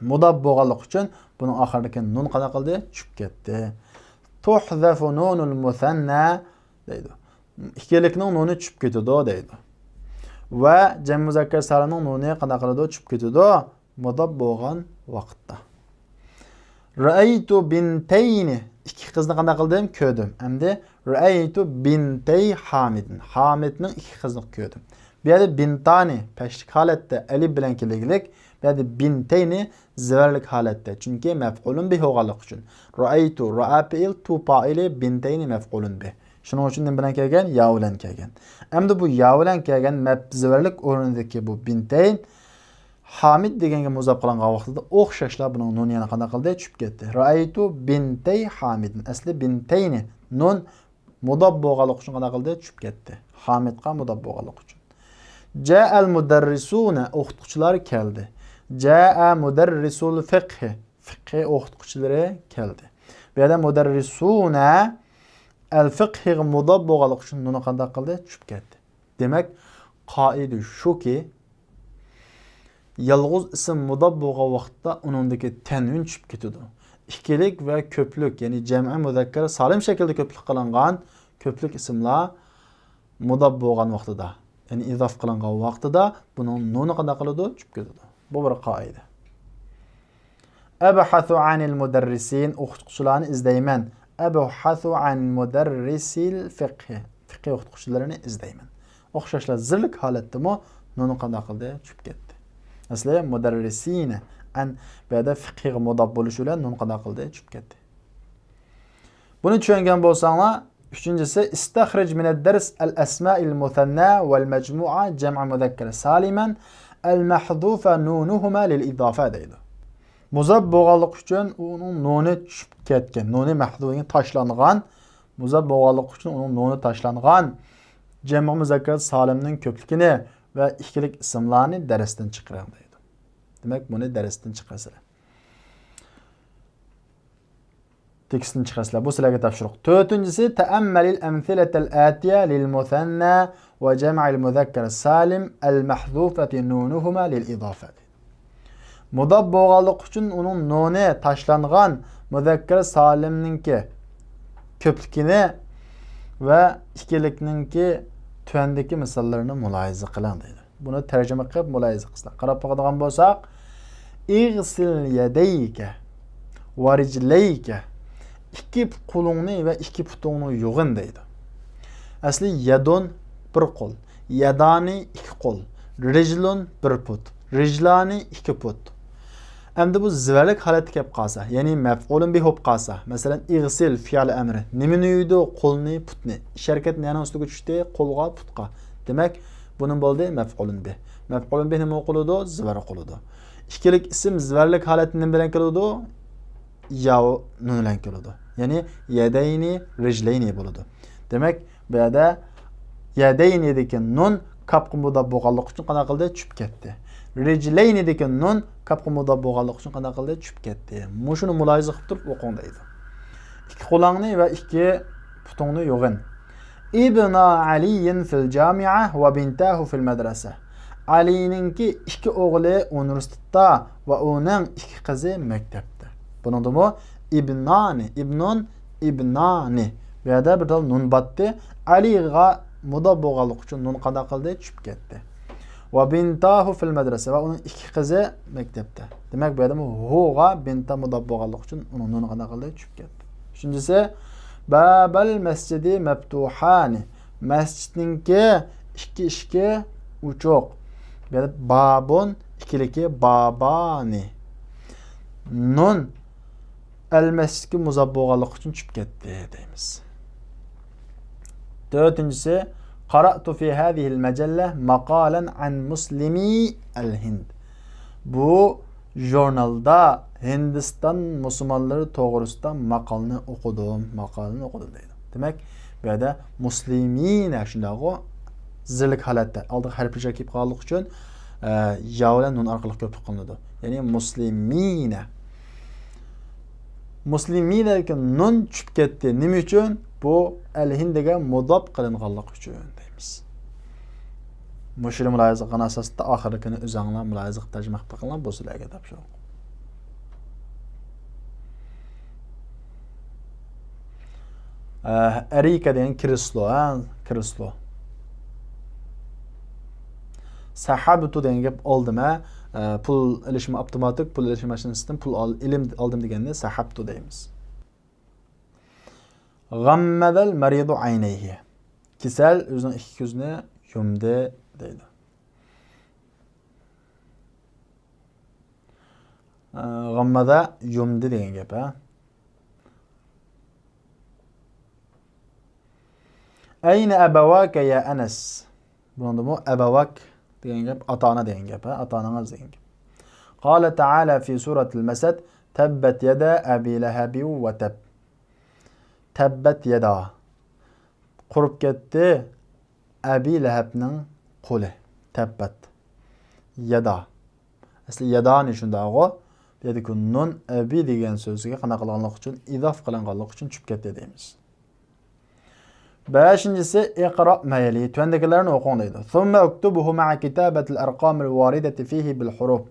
مۇداپ بولغانلىقى ئۈچۈن بۇنىڭ ئاخىرىدىكى نۇن قانداق قىلدى؟ چۈشۈپ كەتتى. تۇھزەفۇ نۇنۇل مۇسەننا دەيدۇ. ئىككىلىكنىڭ نۇنى چۈشۈپ كېتىدۇ دەيدۇ. ۋە جەم مۇزەككەر سالىمنىڭ نۇنى قانداق قىلىدۇ؟ چۈشۈپ كېتىدۇ. مۇداپ بولغان ۋاقىتتا. رەئەيتۇ بىنتەينى. ئىككى قىزنى قانداق قىلدىم؟ كۆردۈم. ئەمدى رەئەيتۇ بىنتەي ھامىدىن. ھامىدنىڭ ئىككى قىزىنى كۆردۈم. بۇ يەردە بىنتانى پەشلىك ھالەتتە ئەلىپ بىلەن كېلىگلىك. بۇ يەردە بىنتەينى زىۋەرلىك ھالەتتە. چۈنكى مەفئۇلۇن بىھ بولغانلىقى ئۈچۈن. رەئەيتۇ، رەئە پېئىل، تۇ پائىلى، بىنتەينى مەفئۇلۇن بىھ. شۇنىڭ ئۈچۈن نېمە بىلەن كەلگەن؟ يا بىلەن كەلگەن. ئەمدى بۇ يا بىلەن كەلگەن مەپ زىۋەرلىك ئورنىدىكى بۇ بىنتەين ھامىد دېگەنگە مۇزاپ قىلىنغان ۋاقتىدا ئوخشاشلا بۇنىڭ نۇنى يەنە قانداق قىلدى؟ چۈشۈپ كەتتى. رەئەيتۇ بىنتەي ھامىدىن. ئەسلى بىنتەينى. نۇن مۇداپ بولغانلىقى ئۈچۈن قانداق قىلدى؟ چۈشۈپ كەتتى. ھامىدقا مۇداپ بولغانلىقى ئۈچۈن. جائەل مۇدەررىسۇنە، ئوقۇتقۇچىلار كەلدى. جائە مۇدەررىسۇل فىقھى، فىقھى ئوقۇتقۇچىلىرى كەلدى. بۇ يەردە مۇدەررىسۇنە ئەل فىقھىغا مۇداپ بولغانلىقى ئۈچۈن نۇنى قانداق قىلدى؟ چۈشۈپ كەتتى. دېمەك، قائىدە شۇكى، يالغۇز ئىسىم مۇداپ بولغان ۋاقىتتا ئۇنىڭدىكى تەنۋىن چۈشۈپ كېتىدۇ. ئىككىلىك ۋە كۆپلۈك، يەنى جەمئىي مۇزەككەر سالىم شەكىلدە كۆپلۈك قىلىنغان كۆپلۈك ئىسىملار مۇداپ بولغان ۋاقتىدا، يەنى ئىزاف قىلىنغان ۋاقتىدا بۇنىڭ نۇنى قانداق قىلىدۇ؟ چۈشۈپ كېتىدۇ. بۇ بىر قائىدە. ئەبھەسۇ ئەنىل مۇدەررىسىن، ئوقۇتقۇچىلارنى ئىزدەيمەن. ئەبھەسۇ ئەن مۇدەررىسىل فىقھى، فىقھى ئوقۇتقۇچىلىرىنى ئىزدەيمەن. ئوخشاشلا زىرلىك ھالەتتىمۇ نۇن قانداق قىلدى؟ چۈشۈپ كەتتى. ئەسلى مۇدەررىسىنە، ئەن بۇ يەردە فىقھىغا مۇداپ بولۇشى بىلەن نۇن قانداق قىلدى؟ چۈشۈپ كەتتى. بۇنى چۈشەنگەن بولساڭلار، ئۈچىنچىسى، استخرج من الدرس الأسماء المثنى والمجموعة جمع مذكر سالما المحذوف نونهما للإضافة دەيدۇ. مۇزاپ بولغانلىقى ئۈچۈن ئۇنىڭ نۇنى چۈشۈپ كەتكەن، نۇنى مەھزۇفىنى تاشلانغان، مۇزاپ بولغانلىقى ئۈچۈن ئۇنىڭ نۇنى تاشلانغان جەمئى مۇزەككەر سالىمنىڭ كۆپلۈكىنى ۋە ئىككىلىك ئىسىملارنى دەرستىن چىقىرىڭ دەيدۇ. دېمەك، بۇنى دەرستىن چىقىرىسىلەر. تېكىستتىن چىقىرىسىلەر. بۇ سىلەرگە تاپشۇرۇق. تۆتىنچىسى، تەئەممەلىل ئەمسىلەتەل ئەتىيە لىل مۇسەننە ۋە جەمئىل مۇزەككەر سالىم ئەل مەھزۇفەتى نۇنۇھۇما لىل ئىزافەتى. مۇداپ بولغانلىقى ئۈچۈن ئۇنىڭ نۇنى تاشلانغان مۇزەككەر سالىمنىڭكى كۆپلۈكىنى ۋە ئىككىلىكنىڭكى تۆۋەندىكى مىساللىرىنى مۇلاھىزە قىلىڭ دەيدۇ. بۇنى تەرجىمە قىلىپ مۇلاھىزە قىلسىلەر. قاراپ باقىدىغان بولساق، ئىغسىل يەدەيكە ۋە رىجلەيكە. ئىككى قولۇڭنى ۋە ئىككى پۇتۇڭنى يۇغىن دەيدۇ. ئەسلى يەدۇن بىر قول، يەدانى ئىككى قول، رىجلۇن بىر پۇت، رىجلانى ئىككى پۇت. ئەمدى بۇ زىۋەرلىك ھالەتتە كەپ قالسا، يەنى مەپئۇلۇن بىھ بولۇپ قالسا، مەسىلەن، ئىغسىل فىئىل ئەمرى. نېمىنى يۇيىدۇ؟ قولنى، پۇتنى. ئىش ھەرىكەت نەنىڭ ئۈستىگە چۈشتى؟ قولغا، پۇتقا. دېمەك، بۇنىڭ بولدى مەپئۇلۇن بىھ. مەپئۇلۇن بىھ نېمە قىلىدۇ؟ زىۋەر قىلىدۇ. ئىككىلىك ئىسىم زىۋەرلىك ھالەتتە نېمە بىلەن كېلىدۇ؟ ياۋ نۇن بىلەن كېلىدۇ. يەنى يەدەينى، رىجلەينى بولىدۇ. دېمەك، بۇ يەردە يەدەينىدىكى نۇن كاپقا مۇداپ بولغانلىقى ئۈچۈن قانداق قىلدى؟ چۈشۈپ كەتتى. رىجلەينىدىكى نۇن كاپقا مۇداپ بولغانلىقى ئۈچۈن قانداق قىلدى؟ چۈشۈپ كەتتى. مۇشۇنى مۇلاھىزە قىلىپ تۇرۇپ ئوقۇڭ دەيدۇ. ئىككى قولۇڭنى ۋە ئىككى پۇتۇڭنى يۇغىن. ابنا علي في الجامعة وبنتاه في المدرسة. ئەلىنىڭكى ئىككى ئوغلى ئۇنىۋېرسىتېتتا ۋە ئۇنىڭ ئىككى قىزى مەكتەپتە. بۇنىڭدىمۇ ئىبنانى، ئىبنۇن، ئىبنانى. بۇ يەردە بىر تال نۇن باتتى. ئەلىغا مۇداپ بولغانلىقى ئۈچۈن نۇن قانداق قىلدى؟ چۈشۈپ كەتتى. ۋە بىنتاھۇ فىل مەدرەسە، ۋە ئۇنىڭ ئىككى قىزى مەكتەپتە. دېمەك، بۇ يەردىمۇ ھۇغا بىنتا مۇداپ بولغانلىقى ئۈچۈن ئۇنىڭ نۇنى قانداق قىلدى؟ چۈشۈپ كەتتى. ئۈچىنچىسى، بابەل مەسجىدى مەپتۇھانى. مەسچىتنىڭكى ئىككى ئىشىكى ئوچۇق. بۇ يەردە بابۇن، ئىككىلىكى بابانى. نۇن ئەل مەسچىتكە مۇزاپ بولغانلىقى ئۈچۈن چۈشۈپ كەتتى دەيمىز. تۆتىنچىسى، قاراتۇ فى ھازىھىل مەجەللە ماقالەن ئەن مۇسلىمى ئەل ھىند. بۇ ژۇرنالدا ھىندىستان مۇسۇلمانلىرى توغرىسىدا ماقالىنى ئوقۇدۇم، ماقالىنى ئوقۇدۇم دەيدۇ. دېمەك، بۇ يەردە مۇسلىمىنە شۇنداقغۇ، زىرلىك ھالەتتە ئالدىغا ھەرپلەر كېلىپ قالغانلىقى ئۈچۈن، ئە، يا بىلەن نۇن ئارقىلىق كۆپلۈك قىلىنىدۇ. يەنى مۇسلىمىنە. مۇسلىمىنەدىكى نۇن چۈشۈپ كەتتى. نېمە ئۈچۈن؟ بۇ ئەل ھىندىگە مۇداپ قىلىنغانلىقى ئۈچۈن دەيمىز. مۇشۇنى مۇلاھىزە قىلغان ئاساستا ئاخىرقىنى ئۆزۈڭلار مۇلاھىزە قىلىپ تەرجىمە قىلىپ بېقىڭلار، بۇ سىلەرگە تاپشۇرۇق. ئە، ئەرىكە دېگەن كرېسلو، ھە، كرېسلو. سەھەبتۇ دېگەن گەپ ئالدىم، ھە. ئە، پۇل ئېلىشمۇ ئاپتوماتىك، پۇل ئېلىش ماشىنىسىدىن پۇل ئال-، ئېلىم-، ئالدىم دېگەننى سەھەبتۇ دەيمىز. غەممەدەل مەرىدۇ ئەينەيھى. كېسەل ئۆزىنىڭ ئىككى كۆزىنى يۇمدى دەيدۇ. ئە، غەممەدە يۇمدى دېگەن گەپ، ھە. ئەينە ئەبەۋاكە يا ئەنەس؟ بۇنىڭدىمۇ ئەبەۋاك دېگەن گەپ، ئاتا-ئانا دېگەن گەپ، ھە، ئاتا-ئانىڭىز دېگەن گەپ. قال تعالى في سورة المسد، تبت يدا أبي لهب وتب. تبت يدا. قۇرۇپ كەتتى ئەبى لەھەبنىڭ قولى. تبت يدا. ئەسلى يادانى شۇنداقغۇ. بۇ يەردىكى نۇن ئەبى دېگەن سۆزگە قانداق قىلغانلىقى ئۈچۈن، ئىزاپە قىلىنغانلىقى ئۈچۈن چۈشۈپ كەتتى دەيمىز. بەشىنچىسى، ئىقرا مەيلى، تۆۋەندىكىلەرنى ئوقۇڭ دەيدۇ. ثم اكتبه مع كتابة الأرقام الواردة فيه بالحروف.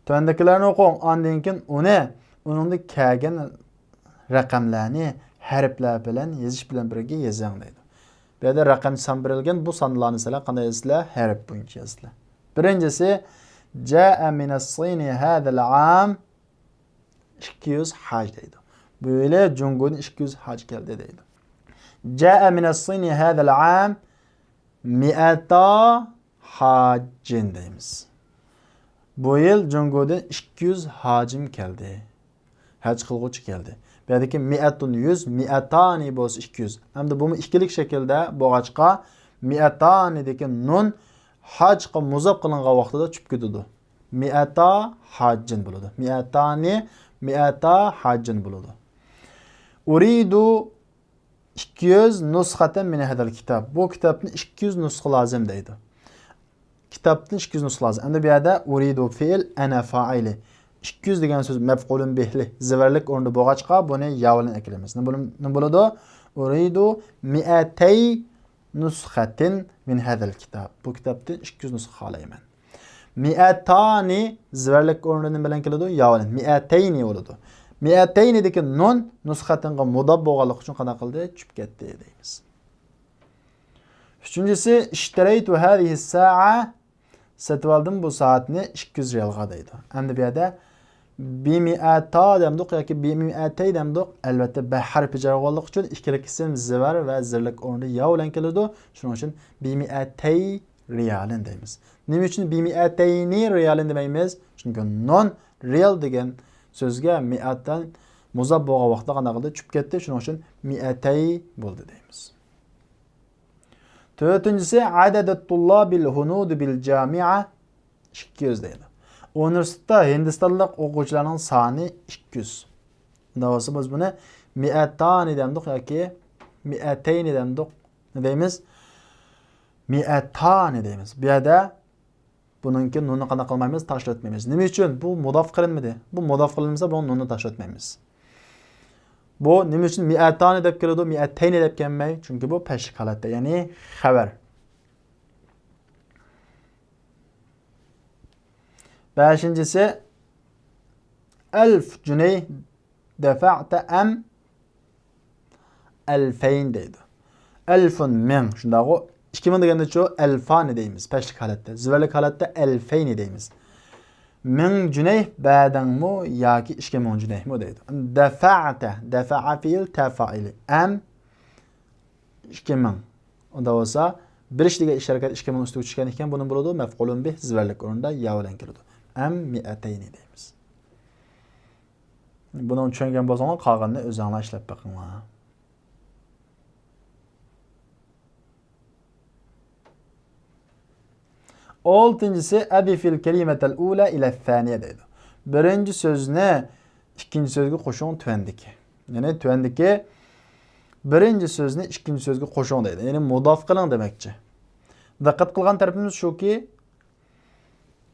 تۆۋەندىكىلەرنى ئوقۇڭ، ئاندىن كېيىن ئۇنى، ئۇنىڭدا كەلگەن رەقەملەرنى ھەرپلەر بىلەن يېزىش بىلەن بىرگە يېزىڭ دەيدۇ. بۇ يەردە رەقەم سان بېرىلگەن، بۇ سانلارنى سىلەر قانداق يازىسىلەر؟ ھەرپ بويىچە يازىسىلەر. بىرىنچىسى، جاء من الصين هذا العام ئىككى يۈز ھاج دەيدۇ. بۇ يىلى جۇڭگودىن ئىككى يۈز ھاج كەلدى دەيدۇ. جاء من الصين هذا العام مئتا حاجٍ دەيمىز. بۇ يىل جۇڭگودىن ئىككى يۈز ھاجىم كەلدى. ھەج قىلغۇچى كەلدى. بۇ يەردىكى مىئەتۇن يۈز، مىئەتانى بولسا ئىككى يۈز. ئەمدى بۇمۇ ئىككىلىك شەكىلدە بولغاچقا، مىئەتانىدىكى نۇن ھاجقا مۇزاپ قىلىنغان ۋاقتىدا چۈشۈپ كېتىدۇ. مىئەتا ھاجىن بولىدۇ. مىئەتانى، مىئەتا ھاجىن بولىدۇ. ئۇرىدۇ ئىككى يۈز نۇسخەتەن مىن ھەزەل كىتاب. بۇ كىتابتىن ئىككى يۈز نۇسخا لازىم دەيدۇ. كىتابتىن ئىككى يۈز نۇسخا لازىم. ئەمدى بۇ يەردە ئۇرىدۇ فېئىل، ئەنە فائىلى. ئىككى يۈز دېگەن سۆز مەپئۇلۇن بىھلى، زىۋەرلىك ئورنىدا بولغاچقا، بۇنى يا بىلەن ئەكىلىمىز. نېمە بولۇ-، نېمە بولىدۇ؟ ئۇرىدۇ مىئەتەي نۇسخەتىن مىن ھەزەل كىتاب. بۇ كىتابتىن ئىككى يۈز نۇسخا خالايمەن. مىئەتانى زىۋەرلىك ئورنىدا نېمە بىلەن كېلىدۇ؟ يا بىلەن. مىئەتەينى بولىدۇ. مىئەتەينىدىكى نۇن نۇسخەتىنغا مۇداپ بولغانلىقى ئۈچۈن قانداق قىلدى؟ چۈشۈپ كەتتى دەيمىز. ئۈچىنچىسى، ئىشتەرەيتۇ ھەزىھىس سائە، سېتىۋالدىم بۇ سائەتنى ئىككى يۈز رىيالغا دەيدۇ. ئەمدى بۇ يەردە بىمىئەتا دەمدۇق ياكى بىمىئەتەي دەمدۇق؟ ئەلۋەتتە، بە ھەرپى جەر بولغانلىقى ئۈچۈن ئىككىلىك ئىسىم زىۋەر ۋە زىرلىك ئورنىدا يا بىلەن كېلىدۇ. شۇنىڭ ئۈچۈن بىمىئەتەي رىيالىن دەيمىز. نېمە ئۈچۈن بىمىئەتەينى رىيالىن دېمەيمىز؟ چۈنكى نۇن رىيال دېگەن سۆزگە مىئەتەن مۇزاپ بولغان ۋاقىتتا قانداق قىلدى؟ چۈشۈپ كەتتى. شۇنىڭ ئۈچۈن مىئەتەي بولدى دەيمىز. تۆتىنچىسى، ئەدەدۇت تۇللابىل ھۇنۇدۇ بىل جامىئە، ئىككى يۈز دەيدۇ. ئۇنىۋېرسىتېتتا ھىندىستانلىق ئوقۇغۇچىلارنىڭ سانى ئىككى يۈز. ئۇنداق بولسا، بىز بۇنى مىئەتانى دەمدۇق ياكى مىئەتەينى دەمدۇق. نېمە دەيمىز؟ مىئەتانى دەيمىز. بۇ يەردە بۇنىڭكى نۇننى قانداق قىلمايمىز؟ تاشلىۋەتمەيمىز. نېمە ئۈچۈن؟ بۇ مۇداپ قىلىنمىدى. بۇ مۇداپ قىلىنمىسا، بۇنىڭ نۇننى تاشلىۋەتمەيمىز. بۇ نېمە ئۈچۈن مىئەتانى دەپ كېلىدۇ، مىئەتەينى دەپ كەلمەي؟ چۈنكى بۇ پەشلىك ھالەتتە، يەنى خەۋەر. بەشىنچىسى، ئەلف جۈنەي دەفەئتە ئەم ئەلفەين دەيدۇ. ئەلفۇن، مىڭ، شۇنداقغۇ؟ ئىككى مىڭ دېگەندىچۇ؟ ئەلفانى دەيمىز پەشلىك ھالەتتە. زىۋەرلىك ھالەتتە ئەلفەينى دەيمىز. مىڭ جۈنەي بەردىڭمۇ ياكى ئىككى مىڭ جۈنەيمۇ دەيدۇ. دەفەئتە، دەفەئە فېئىل، تە فائىلى. ئەم ئىككى مىڭ. ئۇندا بولسا، بىر ئىش دېگەن ئىش ھەرىكەت ئىككى مىڭ ئۈستىگە چۈشكەن ئىكەن، بۇنى بولىدۇ، مەپئۇلۇن بىھ زىۋەرلىك ئورنىدا يا بىلەن كېلىدۇ. ئەم مىئەتەينى دەيمىز. بۇنىڭ چۈشەنگەن بولساڭلار، قالغىنىنى ئۆزۈڭلار ئىشلەپ بېقىڭلار. ئالتىنچىسى، ئەدىفىل كەلىمەتەل ئۇلە ئىلە سانىيە دەيدۇ. بىرىنچى سۆزنى ئىككىنچى سۆزگە قوشۇڭ تۆۋەندىكى. يەنى تۆۋەندىكى بىرىنچى سۆزنى ئىككىنچى سۆزگە قوشۇڭ دەيدۇ. يەنى مۇداپ قىلىڭ دېمەكچى. دىققەت قىلغان تەرىپىمىز شۇكى،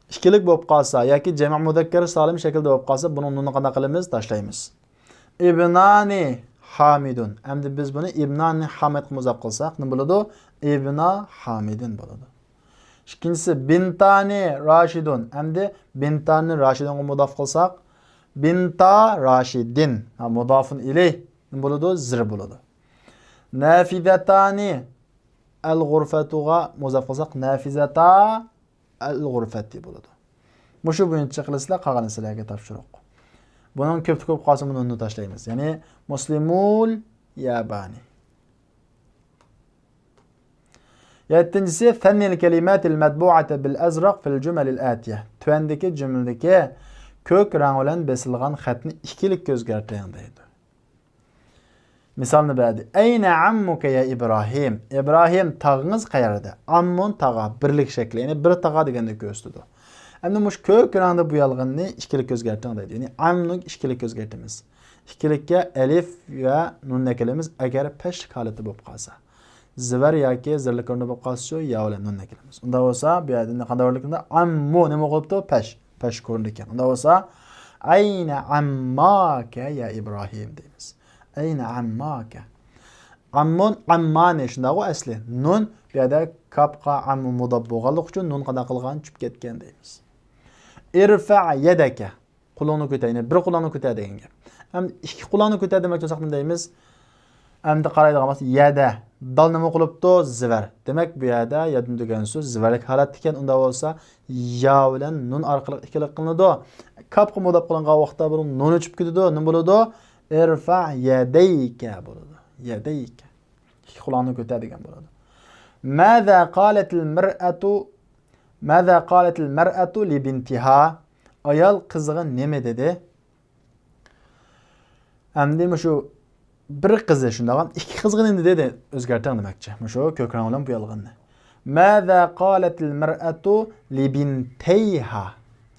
ئىككىلىك بولۇپ قالسا ياكى جەمئ مۇزەككەر سالىم شەكىلدە بولۇپ قالسا، بۇنىڭ نۇننى قانداق قىلىمىز؟ تاشلايمىز. ئىبنانى ھامىدۇن. ئەمدى بىز بۇنى ئىبنانى ھامىدقا مۇزاپ قىلساق، نېمە بولىدۇ؟ ئىبنا ھامىدىن بولىدۇ. ئىككىنچىسى، بىنتانى راشىدۇن. ئەمدى بىنتانى راشىدۇنغا مۇزاپ قىلساق، بىنتا راشىدىن. ھا، مۇزافۇن ئىلەيھ. نېمە بولىدۇ؟ زىر بولىدۇ. نافىزەتانى ئەل غۇرفەتۇغا مۇزاپ قىلساق، نافىزەتا ئەل غۇرفەتى بولىدۇ. مۇشۇ بويىچە قىلىسىلەر، قالغىنى سىلەرگە تاپشۇرۇق. بۇنىڭ كۆپتە كۆپ قالسا، بۇنى نۇننى تاشلايمىز. يەنى مۇسلىمۇل يابانى. يەتتىنچىسى، سەننىل كەلىماتىل مەتبۇئەتە بىل ئەزراق فىل جۈمەلىل ئەتىيە. تۆۋەندىكى جۈملىدىكى كۆك رەڭ بىلەن بېسىلغان خەتنى ئىككىلىككە ئۆزگەرتىڭ دەيدۇ. مىسالنى بەردى. ئەينە ئەممۇكە يا ئىبراھىم؟ ئىبراھىم، تاغىڭىز قەيەردە؟ ئەممۇن تاغا، بىرلىك شەكلى، يەنى بىر تاغا دېگەندەك كۆرسىتىدۇ. ئەمدى مۇشۇ كۆك رەڭدە بويالغىنىنى ئىككىلىككە ئۆزگەرتىڭ دەيدۇ. يەنى ئەمنى ئىككىلىككە ئۆزگەرتىمىز. ئىككىلىككە ئەلىف ۋە نۇننى ئەكېلىمىز، ئەگەر پەشلىك ھالىتى بولۇپ قالسا. زىۋەر ياكى زىرلىك ئورنىدا بولۇپ قالسىچۇ، يا بىلەن نۇننى ئەكېلىمىز. ئۇنداق بولسا، بۇ يەردە قانداق ئورۇندا؟ ئەممۇ نېمە قىلىپتۇ؟ پەش. پەشلىك ئورۇندا ئىكەن. ئۇنداق بولسا، ئەينە ئەمماكە يا ئىبراھىم دەيمىز. ئەينە ئەمماكە. ئەممۇن، ئەممانى شۇنداقغۇ ئەسلى. نۇن بۇ يەردە كاپقا ئەممۇ مۇداپ بولغانلىقى ئۈچۈن نۇن قانداق قىلغان؟ چۈشۈپ كەتكەن دەيمىز. ئىرفەئ يەدەكە. قولۇڭنى كۆتەر، يەنى بىر قولۇڭنى كۆتەر دېگەن گەپ. ئەمدى ئىككى قولۇڭنى كۆتەر دېمەك بولساق نېمە دەيمىز؟ ئەمدى قارايدىغان بولسا، يەدە. دال نېمە قىلىپتۇ؟ زىۋەر. دېمەك، بۇ يەردە يەدىن دېگەن سۆز زىۋەرلىك ھالەتتە ئىكەن. ئۇنداق بولسا، يا بىلەن نۇن ئارقىلىق ئىككىلىك قىلىنىدۇ. كاپقا مۇداپ قىلىنغان ۋاقىتتا بۇنىڭ نۇنى چۈشۈپ كېتىدۇ. نېمە بولىدۇ؟ ئىرفەئ يەدەيكە بولىدۇ. يەدەيكە. ئىككى قولۇڭنى كۆتەر دېگەن بولىدۇ. ماذا قالتىل مەرئەتۇ، ماذا قالتىل مەرئەتۇ لىبىنتىھا؟ ئايال قىزىغا نېمە دېدى؟ ئەمدى مۇشۇ بىر قىزى شۇنداق، ئىككى قىزغا نېمە دېدى؟ ئۆزگەرتىڭ دېمەكچى. مۇشۇ كۆك رەڭ بىلەن بويالغاننى. ماذا قالت المرأة لبنتيها؟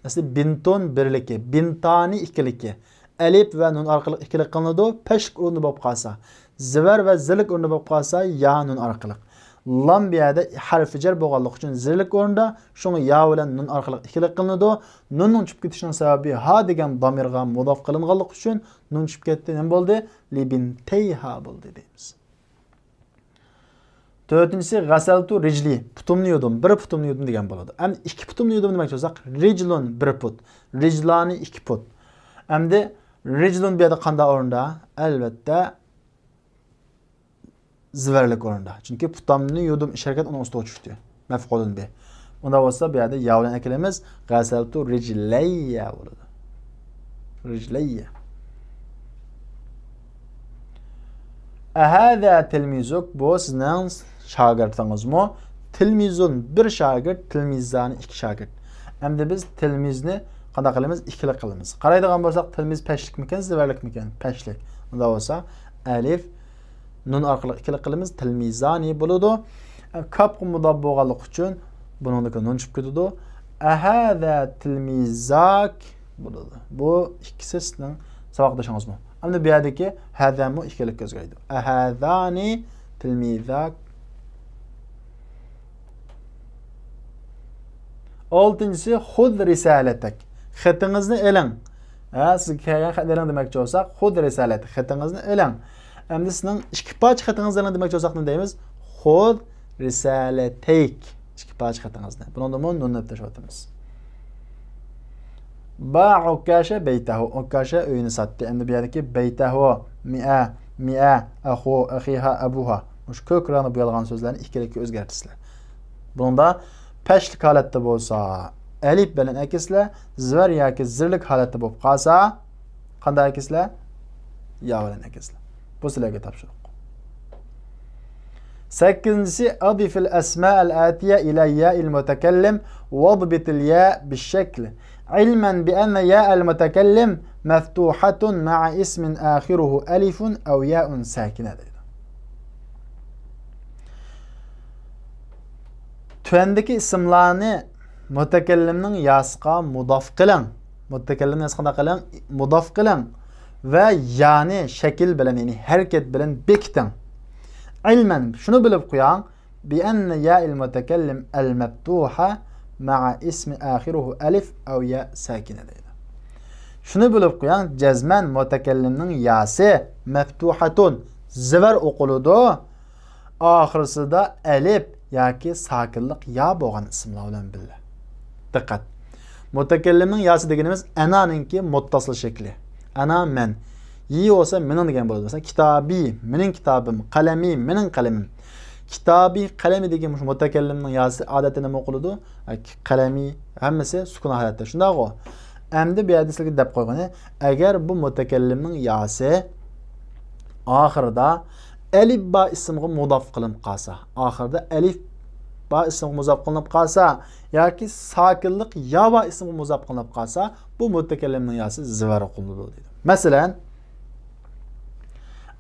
ئەسلى بىنتون بىرلىكى، بىنتانى ئىككىلىكى. ئەلىپ ۋە نۇن ئارقىلىق ئىككىلىك قىلىنىدۇ. پەشلىك ئورنىدا بولۇپ قالسا، زىۋەر ۋە زىرلىك ئورنىدا بولۇپ قالسا، يا نۇن ئارقىلىق. لام بۇ يەردە ھەرفى جەر بولغانلىقى ئۈچۈن زىرلىك ئورنىدا، شۇڭا يا بىلەن نۇن ئارقىلىق ئىككىلىك قىلىنىدۇ. نۇننىڭ چۈشۈپ كېتىشىنىڭ سەۋەبى ھا دېگەن دامىرغا مۇداپ قىلىنغانلىقى ئۈچۈن نۇن چۈشۈپ كەتتى. نېمە بولدى؟ لبنتيها بولدى دەيمىز. تۆتىنچىسى، غەسەلتۇ رىجلى، پۇتۇمنى يۇدۇم، بىر پۇتۇمنى يۇدۇم دېگەن بولىدۇ. ئەمدى ئىككى پۇتۇمنى يۇدۇم دېمەكچى بولساق، رىجلۇن بىر پۇت، رىجلانى ئىككى پۇت. ئەمدى رىجلۇن بۇ يەردە قانداق ئورۇندا؟ ئەلۋەتتە، زىۋەرلىك ئورۇندا. چۈنكى پۇتامنى يۇدۇم ئىش ھەرىكەت ئۇنىڭ ئۈستىگە چۈشتى. مەفئۇلۇن بىھ. ئۇنداق بولسا، بۇ يەردە يا بىلەن ئەكىلىمىز، غەسەلتۇ رىجلەييە بولىدۇ. رىجلەييە. ئەھەزا تىلمىزۇك، بۇ سىزنىڭ شاگىرتىڭىزمۇ؟ تىلمىزۇن، بىر شاگىرت، تىلمىزانى، ئىككى شاگىرت. ئەمدى بىز تىلمىزنى قانداق قىلىمىز؟ ئىككىلىك قىلىمىز. قارايدىغان بولساق، تىلمىز پەشلىكمىكەن، زىۋەرلىكمىكەن؟ پەشلىك. ئۇنداق بولسا، ئەلىف، نۇن ئارقىلىق ئىككىلىك قىلىمىز، تىلمىزانى بولىدۇ. كاپقا مۇداپ بولغانلىقى ئۈچۈن بۇنىڭدىكى نۇن چۈشۈپ كېتىدۇ. ئەھەزا تىلمىزاك بولىدۇ. بۇ ئىككىسى سىزنىڭ ساۋاقدىشىڭىزمۇ؟ ئەمدى بۇ يەردىكى ھەزەمۇ ئىككىلىككە ئۆزگەردى. ئەھەزانى تىلمىزاك. ئالتىنچىسى، خۇذ رىسالەتەك. خېتىڭىزنى ئېلىڭ. ھە، سىزگە كەلگەن خەتنى ئېلىڭ دېمەكچى بولساق، خۇذ رىسالەتەك، خېتىڭىزنى ئېلىڭ. ئەمدى سىزنىڭ ئىككى پارچە خېتىڭىزنى ئېلىڭ دېمەكچى بولساق، نېمە دەيمىز؟ خۇذ رىسالەتەيك. ئىككى پارچە خېتىڭىزنى. بۇنىڭدىمۇ نۇننى ئېلىپ تاشلاۋاتىمىز. باع ئوكاشە بەيتەھۇ. ئوكاشە ئۆيىنى ساتتى. ئەمدى بۇ يەردىكى بەيتەھۇ، مىئە، مىئە، ئەخۇ، ئەخىھا، ئەبۇھا. مۇشۇ كۆك رەڭدە بويالغان سۆزلەرنى ئىككىلىككە ئۆزگەرتىسىلەر. بۇنىڭدا پەشلىك ھالەتتە بولسا ئەلىپ بىلەن ئەكىسىلەر، زىۋەر ياكى زىرلىك ھالەتتە بولۇپ قالسا، قانداق ئەكىسىلەر؟ يا بىلەن ئەكىسىلەر. بۇ سىلەرگە تاپشۇرۇق. سەككىزىنچىسى، أضف الأسماء الآتية إلى ياء المتكلم واضبط الياء بالشكل، علما بأن ياء المتكلم مفتوحة مع اسم آخره ألف أو ياء ساكنة دەيدۇ. تۆۋەندىكى ئىسىملارنى مۇتەكەللىمنىڭ ياسىغا مۇداف قىلىڭ. مۇتەكەللىمنىڭ ياسىغا قانداق قىلىڭ؟ مۇداف قىلىڭ. ۋە يانى شەكىل بىلەن، يەنى ھەرىكەت بىلەن بېكىتىڭ. ئىلمەن، شۇنى بىلىپ قويۇڭ. بىئەننە يائىل مۇتەكەللىم ئەل مەپتۇھە مەئە ئىسمى ئاخىرۇھۇ ئەلىف ئەۋ يا ساكىنە دەيدۇ. شۇنى بىلىپ قويۇڭ، جەزمەن مۇتەكەللىمنىڭ ياسى مەفتۇھەتۇن، زىۋەر ئوقۇلىدۇ. ئاخىرسىدا ئەلىپ ياكى ساكىنلىق يا بولغان ئىسىملار بىلەن بىللە. دىققەت! مۇتەكەللىمنىڭ ياسى دېگىنىمىز ئەنانىڭكى مۇتتەسىل شەكلى. ئەنا مەن. يى بولسا مېنىڭ دېگەن بولىدۇ. مەسىلەن، كىتابى، مېنىڭ كىتابىم، قەلەمى، مېنىڭ قەلىمىم. كىتابى، قەلىمى دېگەن مۇشۇ مۇتەكەللىمنىڭ ياسى ئادەتتە نېمە ئوقۇلىدۇ؟ قەلەمى، ھەممىسى سۈكۈن ھالەتتە. شۇنداقغۇ؟ ئەمدى بۇ يەردە سىلەرگە دەپ قويغىنى، ئەگەر بۇ مۇتەكەللىمنىڭ ياسى ئاخىرىدا ئەلىپ بار ئىسىمغا مۇداپ قىلىنىپ قالسا، ئاخىرىدا ئەلىپ بار ئىسىمغا مۇداپ قىلىنىپ قالسا ياكى ساكىنلىق يا بار ئىسىمغا مۇداپ قىلىنىپ قالسا، بۇ مۇتەكەللىمنىڭ ياسى زىۋەر قىلىنىدۇ دەيدۇ. مەسىلەن،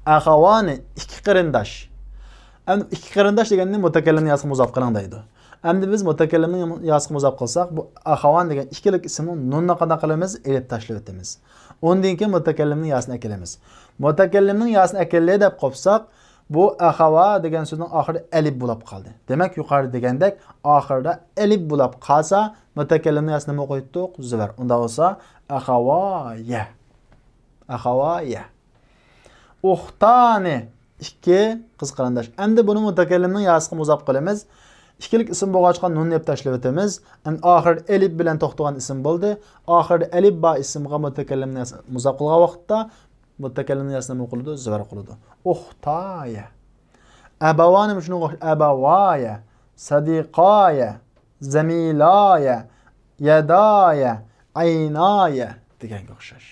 ئەخەۋانى، ئىككى قېرىنداش. ئەمدى ئىككى قېرىنداش دېگەننى مۇتەكەللىمنىڭ ياسىغا مۇداپ قىلىڭ دەيدۇ. ئەمدى بىز مۇتەكەللىمنىڭ ياسىغا مۇداپ قىلساق، بۇ ئەخەۋان دېگەن ئىككىلىك ئىسىمنىڭ نۇننى قانداق قىلىمىز؟ ئېلىپ تاشلىۋېتىمىز. ئۇندىن كېيىن مۇتەكەللىمنىڭ ياسىنى ئەكېلىمىز. مۇتەكەللىمنىڭ ياسىنى ئەكەلدى دەپ قوپساق، بۇ ئەخەۋا دېگەن سۆزنىڭ ئاخىرى ئەلىپ بولاپ قالدى. دېمەك، يۇقىرىدا دېگەندەك، ئاخىرىدا ئەلىپ بولاپ قالسا، مۇتەكەللىمنىڭ ياسىنى نېمە ئوقۇيتتۇق؟ زىۋەر. ئۇنداق بولسا، ئەخەۋايە. ئەخەۋايە. ئۇختانى، ئىككى قىز قېرىنداش. ئەمدى بۇنى مۇتەكەللىمنىڭ ياسىغا مۇزاپ قىلىمىز. ئىككىلىك ئىسىم بولغاچقا نۇننى ئېلىپ تاشلىۋېتىمىز. ئەمدى ئاخىرىدا ئەلىپ بىلەن توختىغان ئىسىم بولدى. ئاخىرىدا ئەلىپ بار ئىسىمغا مۇتەكەللىمنى ياس-، مۇزاپ قىلغان ۋاقىتتا مۇتەكەللىمنىڭ ياسىنى نېمە قىلىدۇ؟ زىۋەر قىلىدۇ. ئۇختايە. ئەبەۋانى شۇنىڭغا ئوخشاش. ئەبەۋايە. سەدىقايە. زەمىلايە. يەدايە. ئەينايە دېگەنگە ئوخشاش.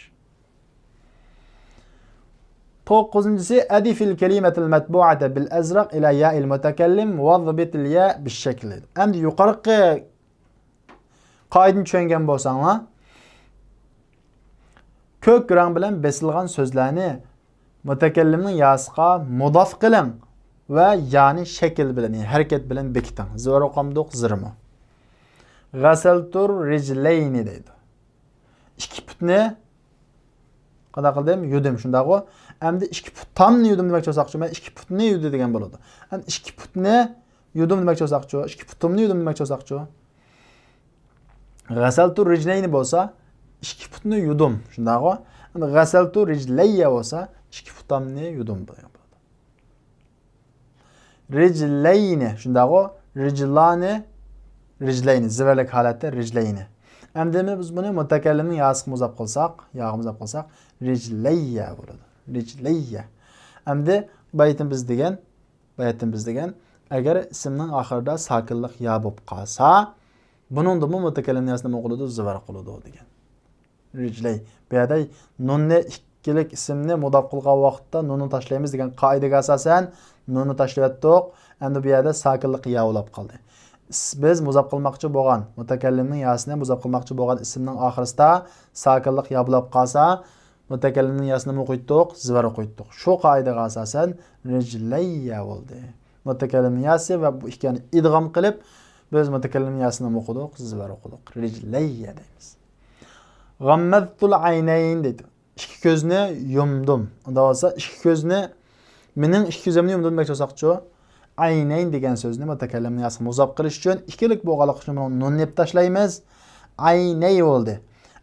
توققۇزىنچىسى، ئەدىفىل كەلىمەتىل مەتبۇئەتە بىل ئەزرەق ئىلە يائىل مۇتەكەللىم ۋەزبىتىل يا بىششەكلى. ئەمدى يۇقىرىقى قائىدىنى چۈشەنگەن بولساڭلار، كۆك رەڭ بىلەن بېسىلغان سۆزلەرنى مۇتەكەللىمنىڭ ياسىغا مۇداف قىلىڭ ۋە يانى شەكىل بىلەن، يەنى ھەرىكەت بىلەن بېكىتىڭ. زىۋەر ئوقۇمدۇق، زىرمۇ. غەسەلتۇر رىجلەينى دەيدۇ. ئىككى پۇتنى قانداق قىلدىم؟ يۇدۇم، شۇنداقغۇ؟ ئەمدى ئىككى پۇتامنى يۇدۇم دېمەكچى بولساقچۇ؟ مەن ئىككى پۇتنى يۇدى دېگەن بولىدۇ. ئەمدى ئىككى پۇتنى يۇدۇم دېمەكچى بولساقچۇ؟ ئىككى پۇتۇمنى يۇدۇم دېمەكچى بولساقچۇ؟ غەسەلتۇ رىجلەينى بولسا، ئىككى پۇتنى يۇدۇم، شۇنداقغۇ؟ ئەمدى غەسەلتۇ رىجلەييە بولسا، ئىككى پۇتامنى يۇدۇم دېگەن بولىدۇ. رىجلەينى، شۇنداقغۇ؟ رىجلانى، رىجلەينى، زىۋەرلىك ھالەتتە رىجلەينى. ئەمدى بىز بۇنى مۇتەكەللىمنىڭ ياسىغا مۇزاپ قىلساق، ياغا مۇزاپ قىلساق، رىجلەييە بولىدۇ. رىجلەييە. ئەمدى بايىتىن بىز دېگەن، بايىتىن بىز دېگەن، ئەگەر ئىسىمنىڭ ئاخىرىدا ساكىنلىق يا بولۇپ قالسا، بۇنىڭدىمۇ مۇتەكەللىمنىڭ ياسىنى نېمە قىلىدۇ؟ زىۋەر قىلىدۇ دېگەن. رىجلەي. بۇ يەردە نۇننى ئىككىلىك ئىسىمنى مۇداپ قىلغان ۋاقىتتا نۇننى تاشلايمىز دېگەن قائىدىگە ئاساسەن نۇننى تاشلىۋەتتۇق. ئەمدى بۇ يەردە ساكىنلىق يا بولاپ قالدى. ئىس-، بىز مۇداپ قىلماقچى بولغان، مۇتەكەللىمنىڭ ياسىنى مۇداپ قىلماقچى بولغان ئىسىمنىڭ ئاخىرىسىدا ساكىنلىق يا بولاپ قالسا، مۇتەكەللىمنىڭ ياسىنى نېمە قويدۇق؟ زىۋەر قويدۇق. شۇ قائىدىگە ئاساسەن رىجلەييە بولدى. مۇتەكەللىمنىڭ ياسى ۋە بۇ ئىككىنى ئىدغام قىلىپ، بىز مۇتەكەللىمنىڭ ياسىنى نېمە قويدۇق؟ زىۋەر قويدۇق. رىجلەييە دەيمىز. غەممەزتۇل ئەينەين دەيدۇ. ئىككى كۆزنى يۇمدۇم. ئۇنداق بولسا ئىككى كۆزنى، مېنىڭ ئىككى كۆزۈمنى يۇمدۇم دېمەكچى بولساقچۇ؟ ئەينەين دېگەن سۆزنى مۇتەكەللىمنىڭ ياسىغا مۇزاپ قىلىش ئۈچۈن ئىككىلىك بولغانلىقى ئۈچۈن بۇنىڭ نۇننى ئېلىپ تاشلايمىز. ئەينەي بولدى.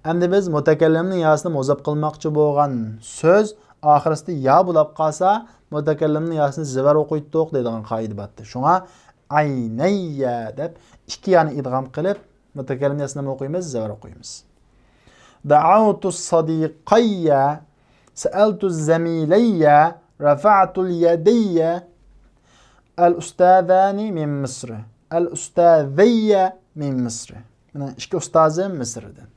ئەمدى بىز مۇتەكەللىمنىڭ ياسىنى مۇزاپ قىلماقچى بولغان سۆز ئاخىرىسىدا يا بولاپ قالسا، مۇتەكەللىمنىڭ ياسىنى زىۋەر ئوقۇيتتۇق دەيدىغان قائىدە بارتى. شۇڭا ئەينەييە دەپ ئىككى يانى ئىدغام قىلىپ، مۇتەكەللىم ياسىنى نېمە ئوقۇيمىز؟ زەۋر ئوقۇيمىز. دەئەۋتۇ سەدىقەييە، سەئەلتۇ زەمىلەييە، رەفەئتۇ يەدەييە. ئەل ئۇستاذانى مىن مىسرى. ئەل ئۇستاذەييە مىن مىسرى. مېنىڭ ئىككى ئۇستازىم مىسىردىن.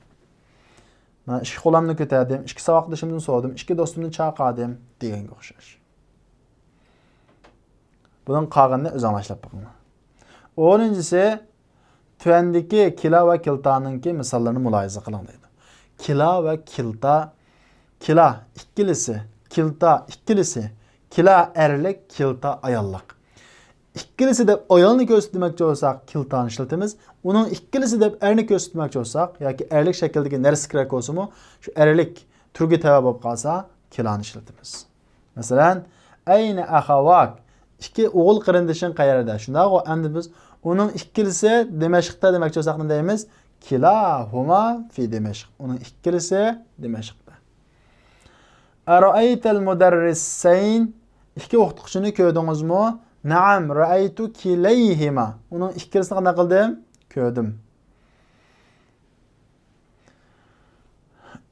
مەن ئىككى قولامنى كۆتەردىم، ئىككى ساۋاقدىشىمدىن سورىدىم، ئىككى دوستۇمنى چاقىردىم دېگەنگە ئوخشاش. بۇنىڭ قالغىنىنى ئۆزۈڭلار ئىشلەپ بېقىڭلار. ئونىنچىسى، تۆۋەندىكى كىلا ۋە كىلتانىڭكى مىساللىرىنى مۇلاھىزە قىلىڭ دەيدۇ. كىلا ۋە كىلتا، كىلا ئىككىلىسى، كىلتا ئىككىلىسى، كىلا ئەرلىك، كىلتا ئاياللىق. ئىككىلىسى دەپ ئايالنى كۆرسىتىپ دېمەكچى بولساق، كىلتانى ئىشلىتىمىز. ئۇنىڭ ئىككىلىسى دەپ ئەرنى كۆرسىتىپ دېمەكچى بولساق، ياكى ئەرلىك شەكىلدىكى نەرسە كېرەك بولسىمۇ، شۇ ئەرلىك تۈرگە تەۋە بولۇپ قالسا، كىلانى ئىشلىتىمىز. مەسىلەن، ئەينە ئەخەۋاك؟ ئىككى ئوغۇل قېرىندىشىڭ قەيەردە؟ شۇنداقغۇ؟ ئەمدى بىز ئۇنىڭ ئىككىلىسى دىمەشقتا دېمەكچى بولساق نېمە دەيمىز؟ كىلاھۇما فى دىمەشق. ئۇنىڭ ئىككىلىسى دىمەشقتا. ئەرەئەيتەل مۇدەررىسەين؟ ئىككى ئوقۇتقۇچىنى كۆردىڭىزمۇ؟ نەئەم، رەئەيتۇ كىلەيھىما. ئۇنىڭ ئىككىلىسىنى قانداق قىلدىم؟ كۆردۈم.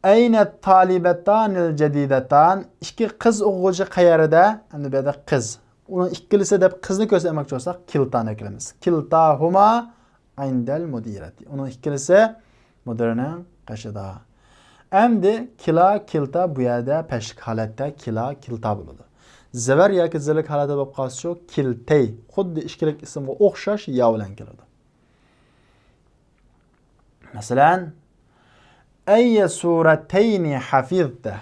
ئەينە تالىبەتانىل جەدىدەتان؟ ئىككى قىز ئوقۇغۇچى قەيەردە؟ ئەمدى بۇ يەردە قىز. ئۇنىڭ ئىككىلىسى دەپ قىزنى كۆرسەتمەكچى بولساق، كىلتانى ئەكىلىمىز. كىلتاھۇما ئىندەل مۇدىرەتى. ئۇنىڭ ئىككىلىسى مۇدىرنىڭ قېشىدا. ئەمدى كىلا، كىلتا بۇ يەردە پەشلىك ھالەتتە كىلا، كىلتا بولىدۇ. زەۋەر ياكى زىرلىك ھالەتتە بولۇپ قالسىچۇ، كىلتەي. خۇددى ئىككىلىك ئىسىمغا ئوخشاش يا بىلەن كېلىدۇ. مەسىلەن، ئەييە سۇرەتەينى ھەفىزتە؟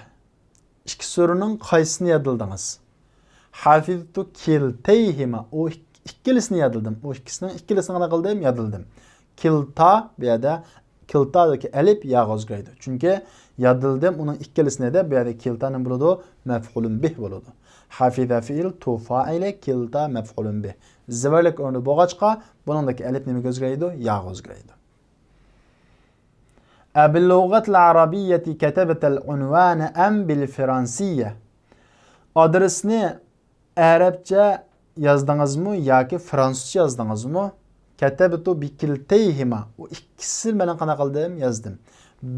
ئىككى سۈرىنىڭ قايسىسىنى يادلىدىڭىز؟ ھەفىزتۇ كىلتەيھىما. ئۇ ئىك-، ئىككىلىسىنى يادلىدىم. ئۇ ئىككىسىنىڭ ئىككىلىسىنى قانداق قىلدىم؟ يادلىدىم. كىلتا بۇ يەردە، كىلتادىكى ئەلىپ ياغا ئۆزگىرەيدۇ. چۈنكى يادلىدىم ئۇنىڭ ئىككىلىسىنى دەپ، بۇ يەردە كىلتا نېمە بولىدۇ؟ مەفئۇلۇن بىھ بولىدۇ. ھەفىزە فېئىل، تو فائىلى، كىلتا مەفئۇلۇن بىھ. زەۋەرلىك ئورنىدا بولغاچقا، بۇنىڭدىكى ئەلىپ نېمىگە ئۆزگىرەيدۇ؟ ياغا ئۆزگىرەيدۇ. ئەبىل لۇغەتىل ئەرەبىييەتى كەتەبتەل ئۇنۋانە ئەم بىل فىرانسىييە؟ ئادرېسنى ئەرەبچە يازدىڭىزمۇ ياكى فرانسۇزچە يازدىڭىزمۇ؟ كەتەبتۇ بىكىلتەيھىما. ئۇ ئىككىسى بىلەن قانداق قىلدىم؟ يازدىم.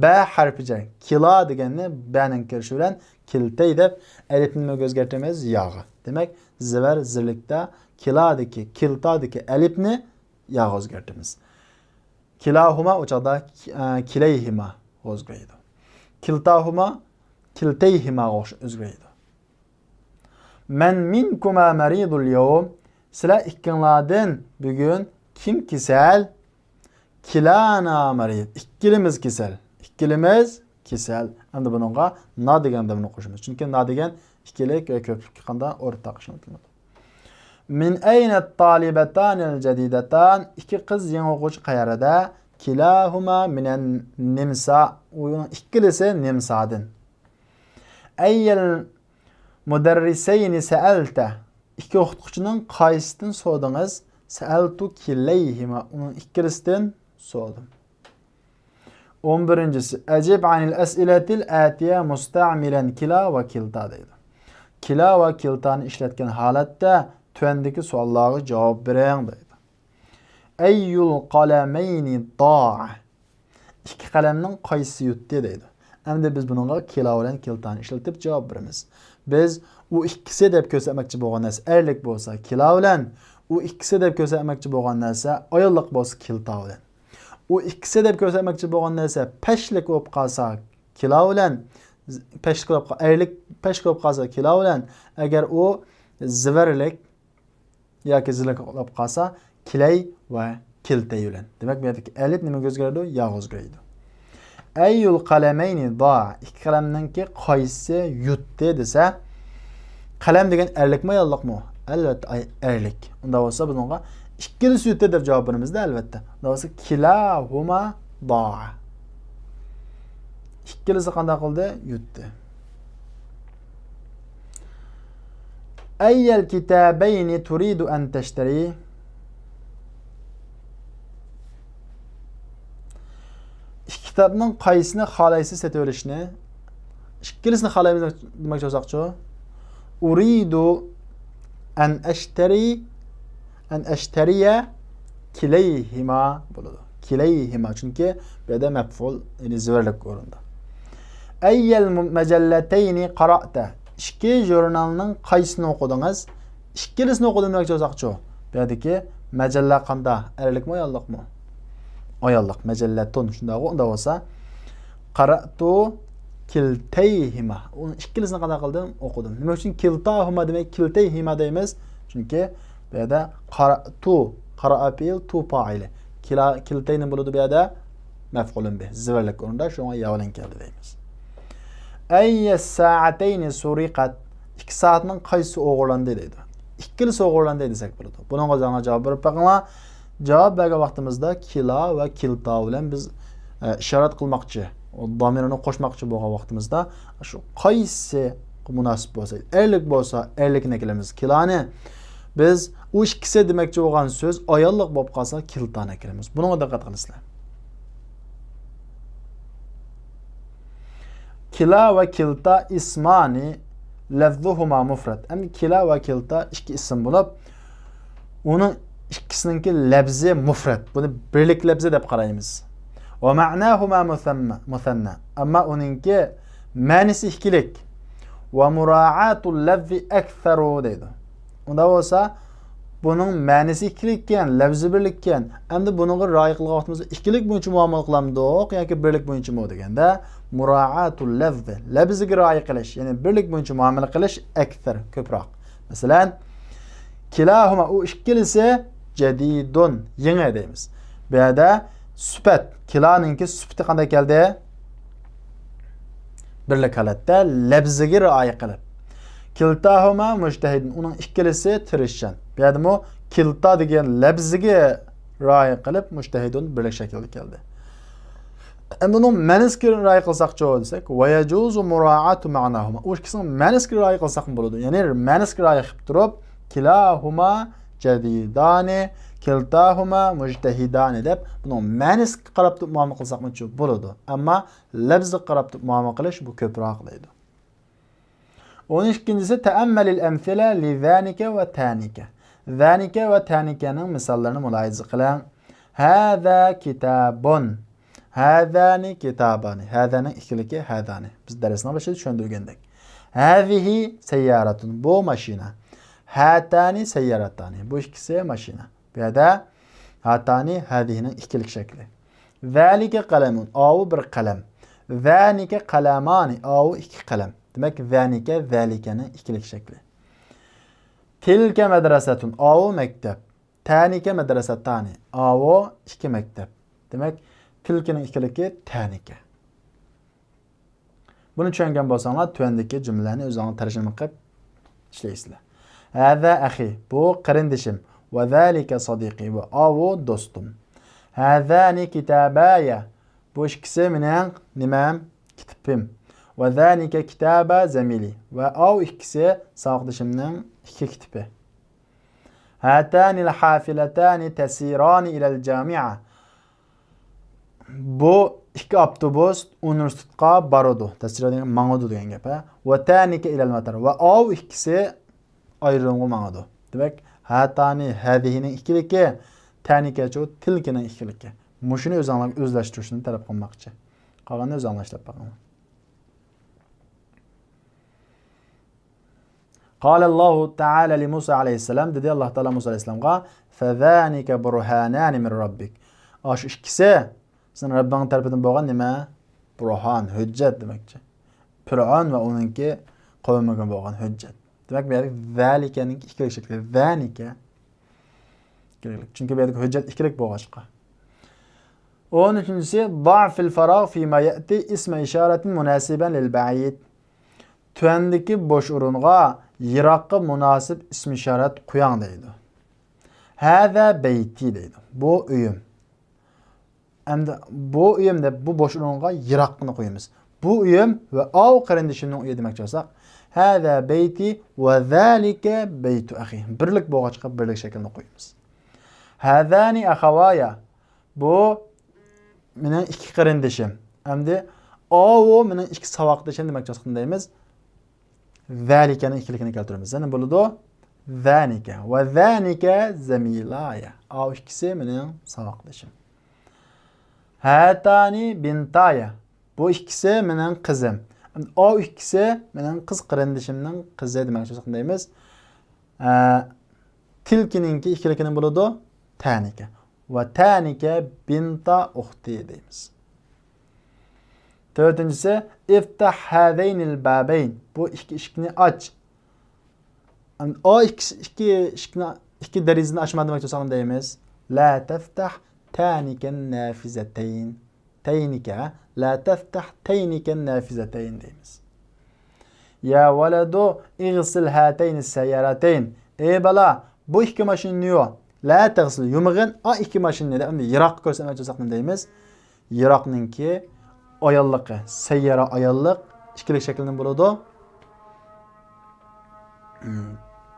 بە ھەرپى جەر. كىلا دېگەننى بەنىڭ كىرىشى بىلەن كىلتەي دەپ، ئەلىپنى نېمىگە ئۆزگەرتىمىز؟ ياغا. دېمەك، زەۋەر زىرلىكتە كىلادىكى، كىلتادىكى ئەلىپنى ياغا ئۆزگەرتىمىز. كىلاھۇما ئۇ چاغدا، ئە، كىلەيھىما ئۆزگىرەيدۇ. كىلتاھۇما كىلتەيھىماغا ئوخش-، ئۆزگىرەيدۇ. مەن مىنكۇما مەرىدۇل يەۋم؟ سىلەر ئىككىڭلاردىن بۈگۈن كىم كېسەل؟ كىلانا مەرىد. ئىككىلىمىز كېسەل. ئىككىلىمىز كېسەل. ئەمدى بۇنىڭغا نا دېگەن دەمنى قوشىمىز. چۈنكى نا دېگەن ئىككىلىك ۋە كۆپلۈككە قانداق؟ ئورتاق ئىشلىتىلىدۇ. من أين الطالبتان الجديدتان؟ ئىككى قىز يېڭى ئوقۇغۇچى قەيەردە؟ كلاهما من النمسا. ئۇنىڭ ئىككىلىسى نېمسادىن. أي المدرسين سألت؟ ئىككى ئوقۇتقۇچىنىڭ قايسىسىدىن سورىدىڭىز؟ سألت كليهما. ئۇنىڭ ئىككىلىسىدىن سورىدىم. ئون بىرىنچىسى، أجب عن الأسئلة الآتية مستعملا كلا وكلتا دەيدۇ. كلا ۋە كىلتانى ئىشلەتكەن ھالەتتە تۆۋەندىكى سوئاللارغا جاۋاب بېرىڭ دەيدۇ. أي القلمين ضاع؟ ئىككى قەلەمنىڭ قايسىسى يۇتتى دەيدۇ. ئەمدى بىز بۇنىڭغا كلا بىلەن كىلتانى ئىشلىتىپ جاۋاب بېرىمىز. بىز ئۇ ئىككىسى دەپ كۆرسەتمەكچى بولغان نەرسە ئەرلىك بولسا كلا بىلەن، ئۇ ئىككىسى دەپ كۆرسەتمەكچى بولغان نەرسە ئاياللىق بولسا كىلتا بىلەن. ئۇ ئىككىسى دەپ كۆرسەتمەكچى بولغان نەرسە پەشلىك بولۇپ قالسا كلا بىلەن، پەشلىك بولۇپ قا-، ئەرلىك، پەشلىك بولۇپ قالسا كلا بىلەن، ئەگەر ئۇ زىۋەرلىك ياكى زىلىك بولۇپ قالسا كلەي ۋە كىلتەي بىلەن. دېمەك، بۇ يەردىكى ئەلىپ نېمىگە ئۆزگىرىدۇ؟ ياغا ئۆزگىرىدۇ. أي القلمين ضاع؟ ئىككى قەلەمنىڭكى قايسىسى يۇتتى دېسە، قەلەم دېگەن ئەرلىكمۇ، ئاياللىقمۇ؟ ئەلۋەتتە، ئەرلىك. ئۇنداق بولسا بۇنىڭغا ئىككىلىسى يۇتتى دەپ جاۋاب بېرىمىزدە، ئەلۋەتتە. ئۇنداق بولسا كلاهما ضاع. ئىككىلىسى قانداق قىلدى؟ يۇتتى. أي الكتابين تريد أن تشتري؟ ئىككى كىتابنىڭ قايسىسىنى خالايسىز سېتىۋېلىشنى؟ ئىككىلىسىنى خالايمىز دېمەكچى بولساقچۇ؟ أريد أن أشتري، أن أشتري كليهما بولىدۇ. كليهما، چۈنكى بۇ يەردە مەپئۇل، يەنى زىبەرلىك ئورۇندا. أي المجلتين قرأت؟ ئىككى ژۇرنالنىڭ قايسىسىنى ئوقۇدىڭىز؟ ئىككىلىسىنى ئوقۇدۇم دېمەكچى بولساقچۇ؟ بۇ يەردىكى مەجەللە قانداق؟ ئەرلىكمۇ، ئاياللىقمۇ؟ ئاياللىق. مەجەللەتۇن، شۇنداقغۇ؟ ئۇنداق بولسا، قەرەئتۇ كىلتەيھىما. ئۇنىڭ ئىككىلىسىنى قانداق قىلدىم؟ ئوقۇدۇم. نېمە ئۈچۈن كىلتاھۇما دېمەي، كىلتەيھىما دەيمىز؟ چۈنكى بۇ يەردە قەرەئتۇ، قەرەئە پېئىل، تۇ پائىلى. كىلا، كىلتەينى بولىدۇ بۇ يەردە مەفئۇلۇن بىھ، زىبەرلىك ئورۇندا، شۇڭا يا بىلەن كەلدى دەيمىز. أي الساعتين سرقت؟ ئىككى سائەتنىڭ قايسىسى ئوغرىلاندى دەيدۇ. ئىككىلىسى ئوغرىلاندى دېسەك بولىدۇ. بۇنىڭغا جاۋاب بېرىپ بېقىڭلار. جاۋاب بەرگەن ۋاقتىمىزدا كىلا ۋە كىلتا بىلەن بىز، ئە، ئىشارەت قىلماقچى، ئۇ دامىرنى قوشماقچى بولغان ۋاقتىمىزدا شۇ قايسى مۇناسىپ بولسا، ئەرلىك بولسا ئەرلىكنى ئەكىلىمىز كىلانى. بىز ئۇ ئىككىسى دېمەكچى بولغان سۆز ئاياللىق بولۇپ قالسا كىلتانى ئەكىلىمىز. بۇنىڭغا دىققەت قىلىسىلەر. كلا ۋە كىلتا ئىسمانى لەفزۇھۇما مۇفرەد. ئەمدى كلا ۋە كىلتا ئىككى ئىسىم بولۇپ، ئۇنىڭ ئىككىسىنىڭكى لەپزى مۇفرەد. بۇنى بىرلىك لەپزى دەپ قارايمىز. ۋە مەناھۇما مۇسەننا. ئەمما ئۇنىڭكى مەنىسى ئىككىلىك. ۋە مۇرائاتۇل لەفزى ئەكسەرۇ دەيدۇ. ئۇنداق بولسا، بۇنىڭ مەنىسى ئىككىلىككەن، لەپزى بىرلىككەن. ئەمدى بۇنىڭغا رىئايە قىلغان ۋاقتىمىزدا ئىككىلىك بويىچە مۇئامىلە قىلامدۇق ياكى بىرلىك بويىچىمۇ دېگەندە، مۇرائاتۇل لەفزى، لەپزىگە رىئايە قىلىش، يەنى بىرلىك بويىچە مۇئامىلە قىلىش ئەكسەر، كۆپرەك. مەسىلەن، كىلاھۇما، ئۇ ئىككىلىسى، جەدىدۇن، يېڭى دەيمىز. بۇ يەردە سۈپەت، كىلانىڭكى سۈپىتى قانداق كەلدى؟ بىرلىك ھالەتتە لەپزىگە رىئايە قىلىپ. كىلتاھۇما مۇجتەھىدۇن، ئۇنىڭ ئىككىلىسى تىرىشچان. بۇ يەردىمۇ كىلتا دېگەن لەپزىگە رىئايە قىلىپ، مۇجتەھىدۇن بىرلىك شەكىلدە كەلدى. ئەمدى ئۇنىڭ مەنىسىگە رىئايە قىلساقچۇ دېسەك، ۋە يەجۇزۇ مۇرائاتۇ مەناھۇما. ئۇ ئىككىسىنىڭ مەنىسىگە رىئايە قىلساقمۇ بولىدۇ. يەنى مەنىسىگە رىئايە قىلىپ تۇرۇپ، كىلاھۇما جەدىدانى، كىلتاھۇما مۇجتەھىدانى دەپ، بۇنىڭ مەنىسىگە قاراپ تۇرۇپ مۇئامىلە قىلساقمۇچۇ بولىدۇ. ئەمما لەپزىگە قاراپ تۇرۇپ مۇئامىلە قىلىش بۇ كۆپرەك دەيدۇ. ئون ئىككىنچىسى، تەئەممەلىل ئەمسىلە لىزانىكە ۋە تانىكە. زانىكە ۋە تانىكەنىڭ مىساللىرىنى مۇلاھىزە قىلىڭ. ھازا كىتابۇن. ھازانى كىتابانى. ھازانىڭ ئىككىلىكى ھازانى. بىز دەرسنىڭ بېشىدا چۈشەندۈرگەندەك. ھازىھى سەييارەتۇن. بۇ ماشىنا. ھاتانى سەييارەتانى. بۇ ئىككىسى ماشىنا. بۇ يەردە ھاتانى ھازىھىنىڭ ئىككىلىك شەكلى. زالىكە قەلەمۇن. ئاۋۇ بىر قەلەم. زانىكە قەلەمانى. ئاۋۇ ئىككى قەلەم. دېمەك، زانىكە، زالىكەنىڭ ئىككىلىك شەكلى. تىلكە مەدرەسەتۇن. ئاۋۇ مەكتەپ. تانىكە مەدرەسەتانى. ئاۋۇ ئىككى مەكتەپ. دېمەك، تىلكىنىڭ ئىككىلىكى تانىكە. بۇنى چۈشەنگەن بولساڭلار، تۆۋەندىكى جۈملىلەرنى ئۆزۈڭلار تەرجىمە قىلىپ ئىشلەيسىلەر. ھازا ئەخى، بۇ قېرىندىشىم. ۋە زالىكە سادىقى، ۋە ئاۋۇ دوستۇم. ھازانى كىتابايە، بۇ ئىككىسى مېنىڭ نېمەم؟ كىتابىم. ۋە زالىكە كىتابا زەمىلى، ۋە ئاۋۇ ئىككىسى ساۋاقدىشىمنىڭ ئىككى كىتابى. ھاتانىل ھافىلەتانى تەسىرانى ئىلەل جامىئە. بۇ ئىككى ئاپتوبۇس ئۇنىۋېرسىتېتقا بارىدۇ. تەسىرانى دېگەن ماڭىدۇ دېگەن گەپ، ھە. ۋە تانىكە ئىلەل ماتار. ۋە ئاۋۇ ئىككىسى ئايرودرومغا ماڭىدۇ. دېمەك، ھاتانى ھازىھىنىڭ ئىككىلىكى، تانىكەچۇ تىلكىنىڭ ئىككىلىكى. مۇشۇنى ئۆزۈڭلار ئۆزلەشتۈرۈشنى تەلەپ قىلماقچى. قالغىنىنى ئۆزۈڭلار ئىشلەپ بېقىڭلار. قالاللاھۇ تائالا لىمۇسا ئەلەيھىسسالام، دېدى ئاللاھ تائالا مۇسا ئەلەيھىسسالامغا، فەزانىكە بۇرھانانى مىن رەببىك. ئاشۇ ئىككىسى سېنىڭ رەببىڭ تەرىپىدىن بولغان نېمە؟ بۇرھان، ھۆججەت دېمەكچى. پىرئەۋن ۋە ئۇنىڭكى قەۋمىگە بولغان ھۆججەت. دېمەك، بۇ يەردە زالىكەنىڭكى ئىككىلىك شەكلى. زانىكە. ئىككىلىك. چۈنكى بۇ يەردىكى ھۆججەت ئىككىلىك بولغاچقا. ئون ئۈچىنچىسى، ضع في الفراغ فيما يأتي اسم إشارة مناسبا للبعيد. تۆۋەندىكى بوش ئورۇنغا يىراققا مۇناسىپ ئىسمى ئىشارەت قويۇڭ دەيدۇ. ھازا بەيتى دەيدۇ. بۇ ئۆيۈم. ئەمدى بۇ ئۆيۈم دەپ بۇ بوش ئورۇنغا يىراققىنى قويىمىز. بۇ ئۆيۈم ۋە ئاۋۇ قېرىندىشىمنىڭ ئۆيى دېمەكچى بولساق، ھازا بەيتى ۋە زالىكە بەيتۇ ئەخى. بىرلىك بولغاچقا بىرلىك شەكلىنى قويىمىز. ھازانى ئەخاۋايا. بۇ مېنىڭ ئىككى قېرىندىشىم. ئەمدى ئاۋۇ مېنىڭ ئىككى ساۋاقدىشىم دېمەكچى بولساق نېمە دەيمىز؟ زالىكەنىڭ ئىككىلىكىنى كەلتۈرىمىز. يەنە بولىدۇ. زانىكە. ۋە زانىكە زەمىلايە. ئاۋۇ ئىككىسى مېنىڭ ساۋاقدىشىم. ھاتانى بىنتايە. بۇ ئىككىسى مېنىڭ قىزىم. ئاۋۇ ئىككىسى مېنىڭ قىز قېرىندىشىمنىڭ قىزى دېمەكچى بولساق نېمە دەيمىز؟ ئە، تىلكىنىڭكى ئىككىلىكىنى بولىدۇ. تانىكە. ۋە تانىكە بىنتا ئۇختى دەيمىز. تۆتىنچىسى، ئىفتەھ ھازەينىل بابەين. بۇ ئىككى ئىشىكنى ئاچ. ئا ئىككى، ئىككى ئىشىكنى، ئىككى دېرىزىنى ئاچما دېمەكچى بولساق نېمە دەيمىز؟ لا تەفتەھ تانىكەن نافىزەتەين. تەينىكە، لا تەفتەھ تەينىكەن نافىزەتەين دەيمىز. يا ۋەلەدۇ ئىغسىل ھاتەينى سەييارەتەين. ئەي بالا، بۇ ئىككى ماشىنىنى يۇ. لا تەغسىل، يۇمىغىن، ئا ئىككى ماشىنىنى دەپ، ئەمدى يىراققا كۆرسەتمەكچى بولساق نېمە دەيمىز؟ يىراقنىڭكى ئايانلىقى، سەييارە ئايانلىق ئىككىلىك شەكىلدىن بولىدۇ.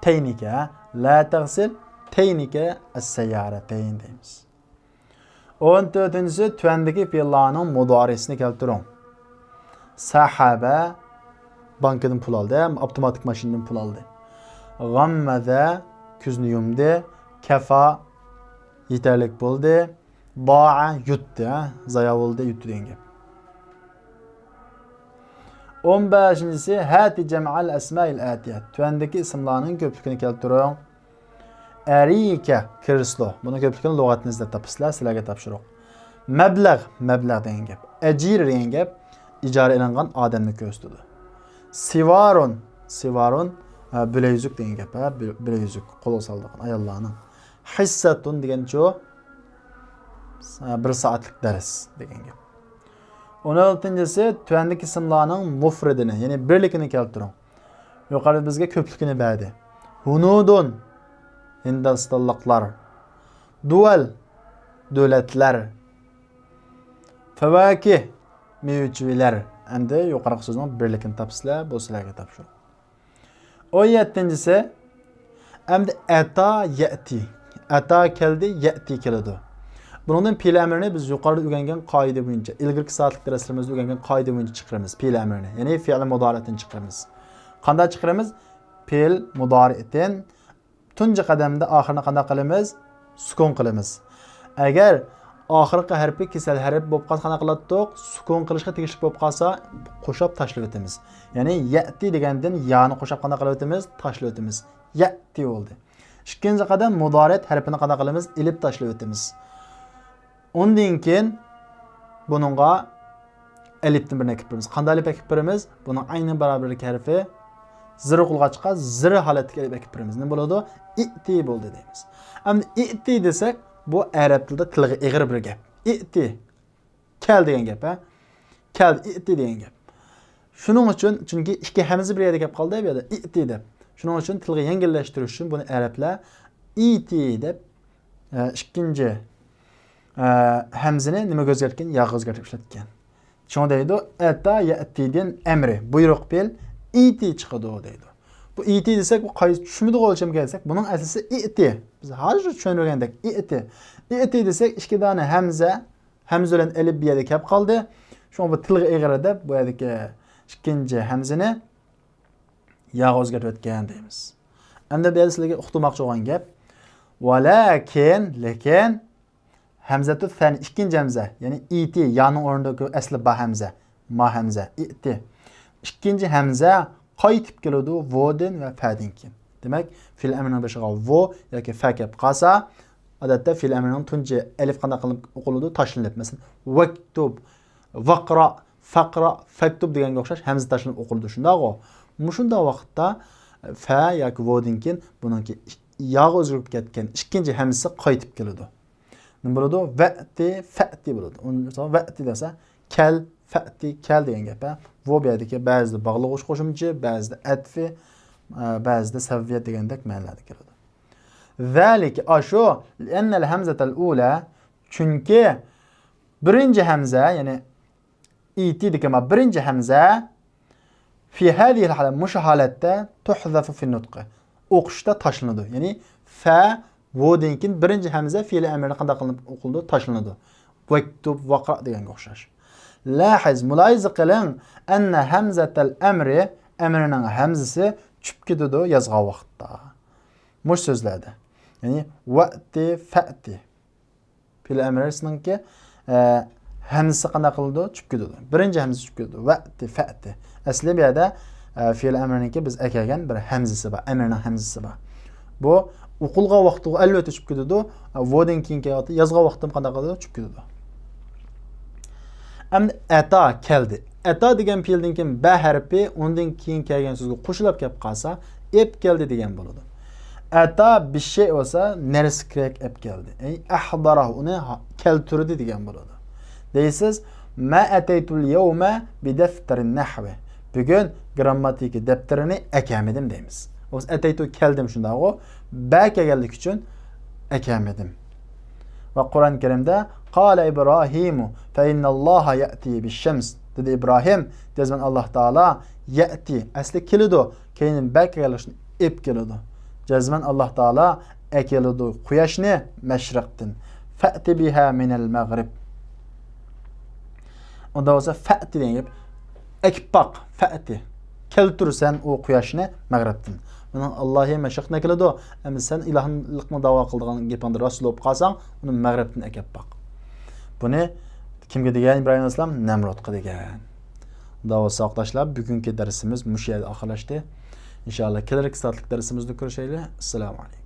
تەينىكە، لا تەغسىل تەينىكە ئەسسەييارەتەين دەيمىز. ئون تۆتىنچىسى، تۆۋەندىكى پېئىللارنىڭ مۇدارىسىنى كەلتۈرۈڭ. سەھەبە، بانكىدىن پۇل ئالدى، ئاپتوماتىك ماشىنىدىن پۇل ئالدى. غەممەزە، كۆزىنى يۇمدى. كەفا، يېتەرلىك بولدى. باع، يۇتتى، ھە؟ زايا بولدى، يۇتتى دېگەن گەپ. ئون بەشىنچىسى، ھاتى جەمئەل ئەسمائىل ئەتىيە. تۆۋەندىكى ئىسىملارنىڭ كۆپلۈكىنى كەلتۈرۈڭ. ئەرىكە، كرېسلو. بۇنىڭ كۆپلۈكىنى لۇغەتتىن ئىزدەپ تاپىسىلەر، سىلەرگە تاپشۇرۇق. مەبلەغ، مەبلەغ دېگەن گەپ. ئەجىر دېگەن گەپ، ئىجارە ئېلىنغان ئادەمنى كۆرسىتىدۇ. سىۋارۇن، سىۋارۇن، ھە، بىلەيزۈك دېگەن گەپ، ھە، بىلەيزۈك، قولغا سالىدىغان ئاياللارنىڭ. ھىسسەتۇن دېگەنچۇ؟ بىر سائەتلىك دەرس دېگەن گەپ. ئون ئالتىنچىسى، تۆۋەندىكى ئىسىملارنىڭ مۇفرىدىنى، يەنى بىرلىكىنى كەلتۈرۈڭ. يۇقىرىدا بىزگە كۆپلۈكىنى بەردى. ھۇنۇدۇن، ھىندىستانلىقلار. دۇۋەل، دۆلەتلەر. فەۋاكىھ، مېۋە-چېۋىلەر. ئەمدى يۇقىرىقى سۆزنىڭ بىرلىكىنى تاپىسىلەر، بۇ سىلەرگە تاپشۇرۇق. ئون يەتتىنچىسى، ئەمدى ئەتا يەتى. ئەتا كەلدى، يەتى كېلىدۇ. بۇنىڭدىن پېئىل ئەمرىنى بىز يۇقىرىدا ئۆگەنگەن قائىدە بويىچە، ئىلگىرىكى سائەتلىك دەرسلىرىمىزدە ئۆگەنگەن قائىدە بويىچە چىقىرىمىز، پېئىل ئەمرىنى. يەنى فېئىل مۇدارىئتىن چىقىرىمىز. قانداق چىقىرىمىز؟ پېئىل مۇدارىئتىن تۇنجى قەدەمدە ئاخىرىنى قانداق قىلىمىز؟ سۈكۈن قىلىمىز. ئەگەر ئاخىرقى ھەرپى كېسەل ھەرپ بولۇپ قالسا قانداق قىلاتتۇق؟ سۈكۈن قىلىشقا تېگىشلىك بولۇپ قالسا قوشاپ تاشلىۋېتىمىز. يەنى يەتى دېگەندىن يانى قوشاپ قانداق قىلىۋېتىمىز؟ تاشلىۋېتىمىز. يەتى بولدى. ئىككىنچى قەدەم مۇدارىئەت ھەرپىنى قانداق قىلىمىز؟ ئېلىپ تاشلىۋېتىمىز. ئۇندىن كېيىن بۇنىڭغا ئەلىپتىن بىرنى ئەكىپ بېرىمىز. قانداق ئەلىپ ئەكىپ بېرىمىز؟ بۇنىڭ ئەينى بارابىرلىك ھەرپى زىر قىلغاچقا زىر ھالەتتىكى ئەلىپ ئەكىپ بېرىمىز. نېمە بولىدۇ؟ ئىئتى بولدى دەيمىز. ئەمدى ئىئتى دېسەك، بۇ ئەرەب تىلىدا تىلغا ئېغىر بىر گەپ. ئىئتى. كەل دېگەن گەپ، ھە؟ كەل، ئىئتى دېگەن گەپ. شۇنىڭ ئۈچۈن، چۈنكى ئىككى ھەمزە بىر يەردە كەپ قالدى بۇ يەردە، ئىئتى دەپ. شۇنىڭ ئۈچۈن تىلغا يەڭگىللەشتۈرۈش ئۈچۈن بۇنى ئەرەبلەر ئىتى دەپ، ئە، ئىككىنچى، ئە، ھەمزىنى نېمىگە ئۆزگەرتكەن؟ ياغا ئۆزگەرتىپ ئىشلەتكەن. شۇڭا دەيدۇ، ئەتا يەئتىدىن ئەمرى، بۇيرۇق پېئىل ئىتى چىقىدۇ دەيدۇ. بۇ ئىتى دېسەك، بۇ قايسى چۈشمىدىغۇ ئۆلچەمگە دېسەك، بۇنىڭ ئەسلىسى ئىئتى. بىز ھازىر چۈشەندۈرگەندەك ئىئتى. ئىئتى دېسەك، ئىككى دانە ھەمزە، ھەمزە بىلەن ئەلىپ بىر يەردە كەپ قالدى. شۇڭا بۇ تىلغا ئېغىر دەپ، بۇ يەردىكى ئىككىنچى ھەمزىنى ياغا ئۆزگەرتىۋەتكەن دەيمىز. ئەمدى بۇ يەردە سىلەرگە ئۇقتۇرماقچى بولغان گەپ. ۋەلەكىن، لېكىن، ھەمزەتۇ سەنى، ئىككىنچى ھەمزە، يەنى ئىتى، يانىڭ ئورنىدىكى ئەسلى با ھەمزە، ما ھەمزە، ئىئتى. ئىككىنچى ھەمزە قايتىپ كېلىدۇ ۋودىن ۋە فەدىن كېيىن. دېمەك، فېئىل ئەمرىنىڭ بېشىغا ۋو ياكى فە كەپ قالسا، ئادەتتە فېئىل ئەمرىنىڭ تۇنجى ئەلىپ قانداق قىلىنىپ ئوقۇلىدۇ؟ تاشلىنىپ. مەسىلەن، ۋەكتۇب، ۋەقرا، فەقرا، فەكتۇب دېگەنگە ئوخشاش ھەمزە تاشلىنىپ ئوقۇلىدۇ، شۇنداقغۇ؟ مۇشۇنداق ۋاقىتتا فە ياكى ۋودىن كېيىن بۇنىڭكى ياغا ئۆزگىرىپ كەتكەن ئىككىنچى ھەمزىسى قايتىپ كېلىدۇ. نېمە بولىدۇ؟ ۋەئتى، فەئتى بولىدۇ. ئۇنى مىسال، ۋەئتى دېسە، كەل، فەئتى، كەل دېگەن گەپ، ھە. بۇ، بۇ يەردىكى بەزىدە باغلىغۇچ قوشۇمچە، بەزىدە ئەتفى، ئە، بەزىدە سەۋەبىيەت دېگەندەك مەنىلەردە كېلىدۇ. زالىكە، ئاشۇ، لىئەننەل ھەمزەتەل ئۇلە، چۈنكى بىرىنچى ھەمزە، يەنى ئىتى دېگەن بىرىنچى ھەمزە، في هذه الحالة، مۇشۇ ھالەتتە، تحذف في النطق، ئوقۇشتا تاشلىنىدۇ. يەنى فە، ۋودىن كېيىن بىرىنچى ھەمزە فېئىل ئەمرىنى قانداق قىلىنىپ ئوقۇلىدۇ؟ تاشلىنىدۇ. ۋەكتۇب، ۋەقرا دېگەنگە ئوخشاش. لاھىز، مۇلاھىزە قىلىڭ، ئەننە ھەمزەتەل ئەمرى، ئەمرىنىڭ ھەمزىسى چۈشۈپ كېتىدۇ يازغان ۋاقىتتا. مۇشۇ سۆزلەردە. يەنى ۋەئتى، فەئتى. فېئىل ئەمرىسىنىڭكى، ئە، ھەمزىسى قانداق قىلىدۇ؟ چۈشۈپ كېتىدۇ. بىرىنچى ھەمزىسى چۈشۈپ كېتىدۇ. ۋەئتى، فەئتى. ئەسلى بۇ يەردە، ئە، فېئىل ئەمرىنىڭكى بىز ئەكەلگەن بىر ھەمزىسى بار، ئەمرىنىڭ ھەمزىسى بار. بۇ ئوقۇلغان ۋاقتىغۇ ئەلۋەتتە چۈشۈپ كېتىدۇ. ئە، ۋودىن كېيىن كېلىۋاتىدۇ. يازغان ۋاقتىمۇ قانداق قىلىدۇ؟ چۈشۈپ كېتىدۇ. ئەمدى ئەتا، كەلدى. ئەتا دېگەن پېئىلدىن كېيىن بە ھەرپى ئۇنىڭدىن كېيىن كەلگەن سۆزگە قوشۇلۇپ كەپ قالسا، ئېپ كەلدى دېگەن بولىدۇ. ئەتا بىششەي بولسا، نەرسە كېرەك ئەپ كەلدى. ئەي، ئەھدەرەھ، ئۇنى ھا-، كەلتۈردى دېگەن بولىدۇ. دەيسىز، ما ئەتەيتۇل يەۋمە بىدەفتەرىن نەھۋى. بۈگۈن گىرامماتىكا دەپتىرىنى ئەكەلمىدىم دەيمىز. بولسا ئەتەيتۇ كەلدىم شۇنداقغۇ. بە كەلگەنلىكى ئۈچۈن ئەكەلمىدىم. ۋە قۇرئان كەرىمدە، قالە ئىبراھىمۇ فەئىننەللاھە يەئتى بىششەمس. دېدى ئىبراھىم، جەزمەن ئاللاھ تائالا يەئتى، ئەسلى كېلىدۇ، كەينىدىن بە كەلگەنلىكى ئۈچۈن ئېپ كېلىدۇ. جەزمەن ئاللاھ تائالا ئەكېلىدۇ قۇياشنى مەشرىقتىن. فەئتى بىھا مىنەل مەغرىب. ئۇندا بولسا فەئتى دېگەن گەپ، ئەكىپ باق، فەئتى. كەلتۈر سەن ئۇ قۇياشنى مەغرىبتىن. مېنىڭ ئاللاھى مەشرىقتىن ئەكېلىدۇ. ئەمدى سەن ئىلاھلىقنى داۋا قىلىدىغان گېپىڭدە راست بولۇپ قالساڭ، ئۇنى مەغرىبتىن ئەكەپ باق. بۇنى كىمگە دېگەن ئىبراھىم ئەلەيھىسسالام؟ نەمرۇتقا دېگەن. ئۇنداق بولسا، ئاقداشلار، بۈگۈنكى دەرسىمىز مۇشۇ يەردە ئاخىرلاشتى. ئىنشائاللا، كېلەركى سائەتلىك دەرسىمىزدە كۆرۈشەيلى. ئەسسالامۇ ئەلەيكۇم.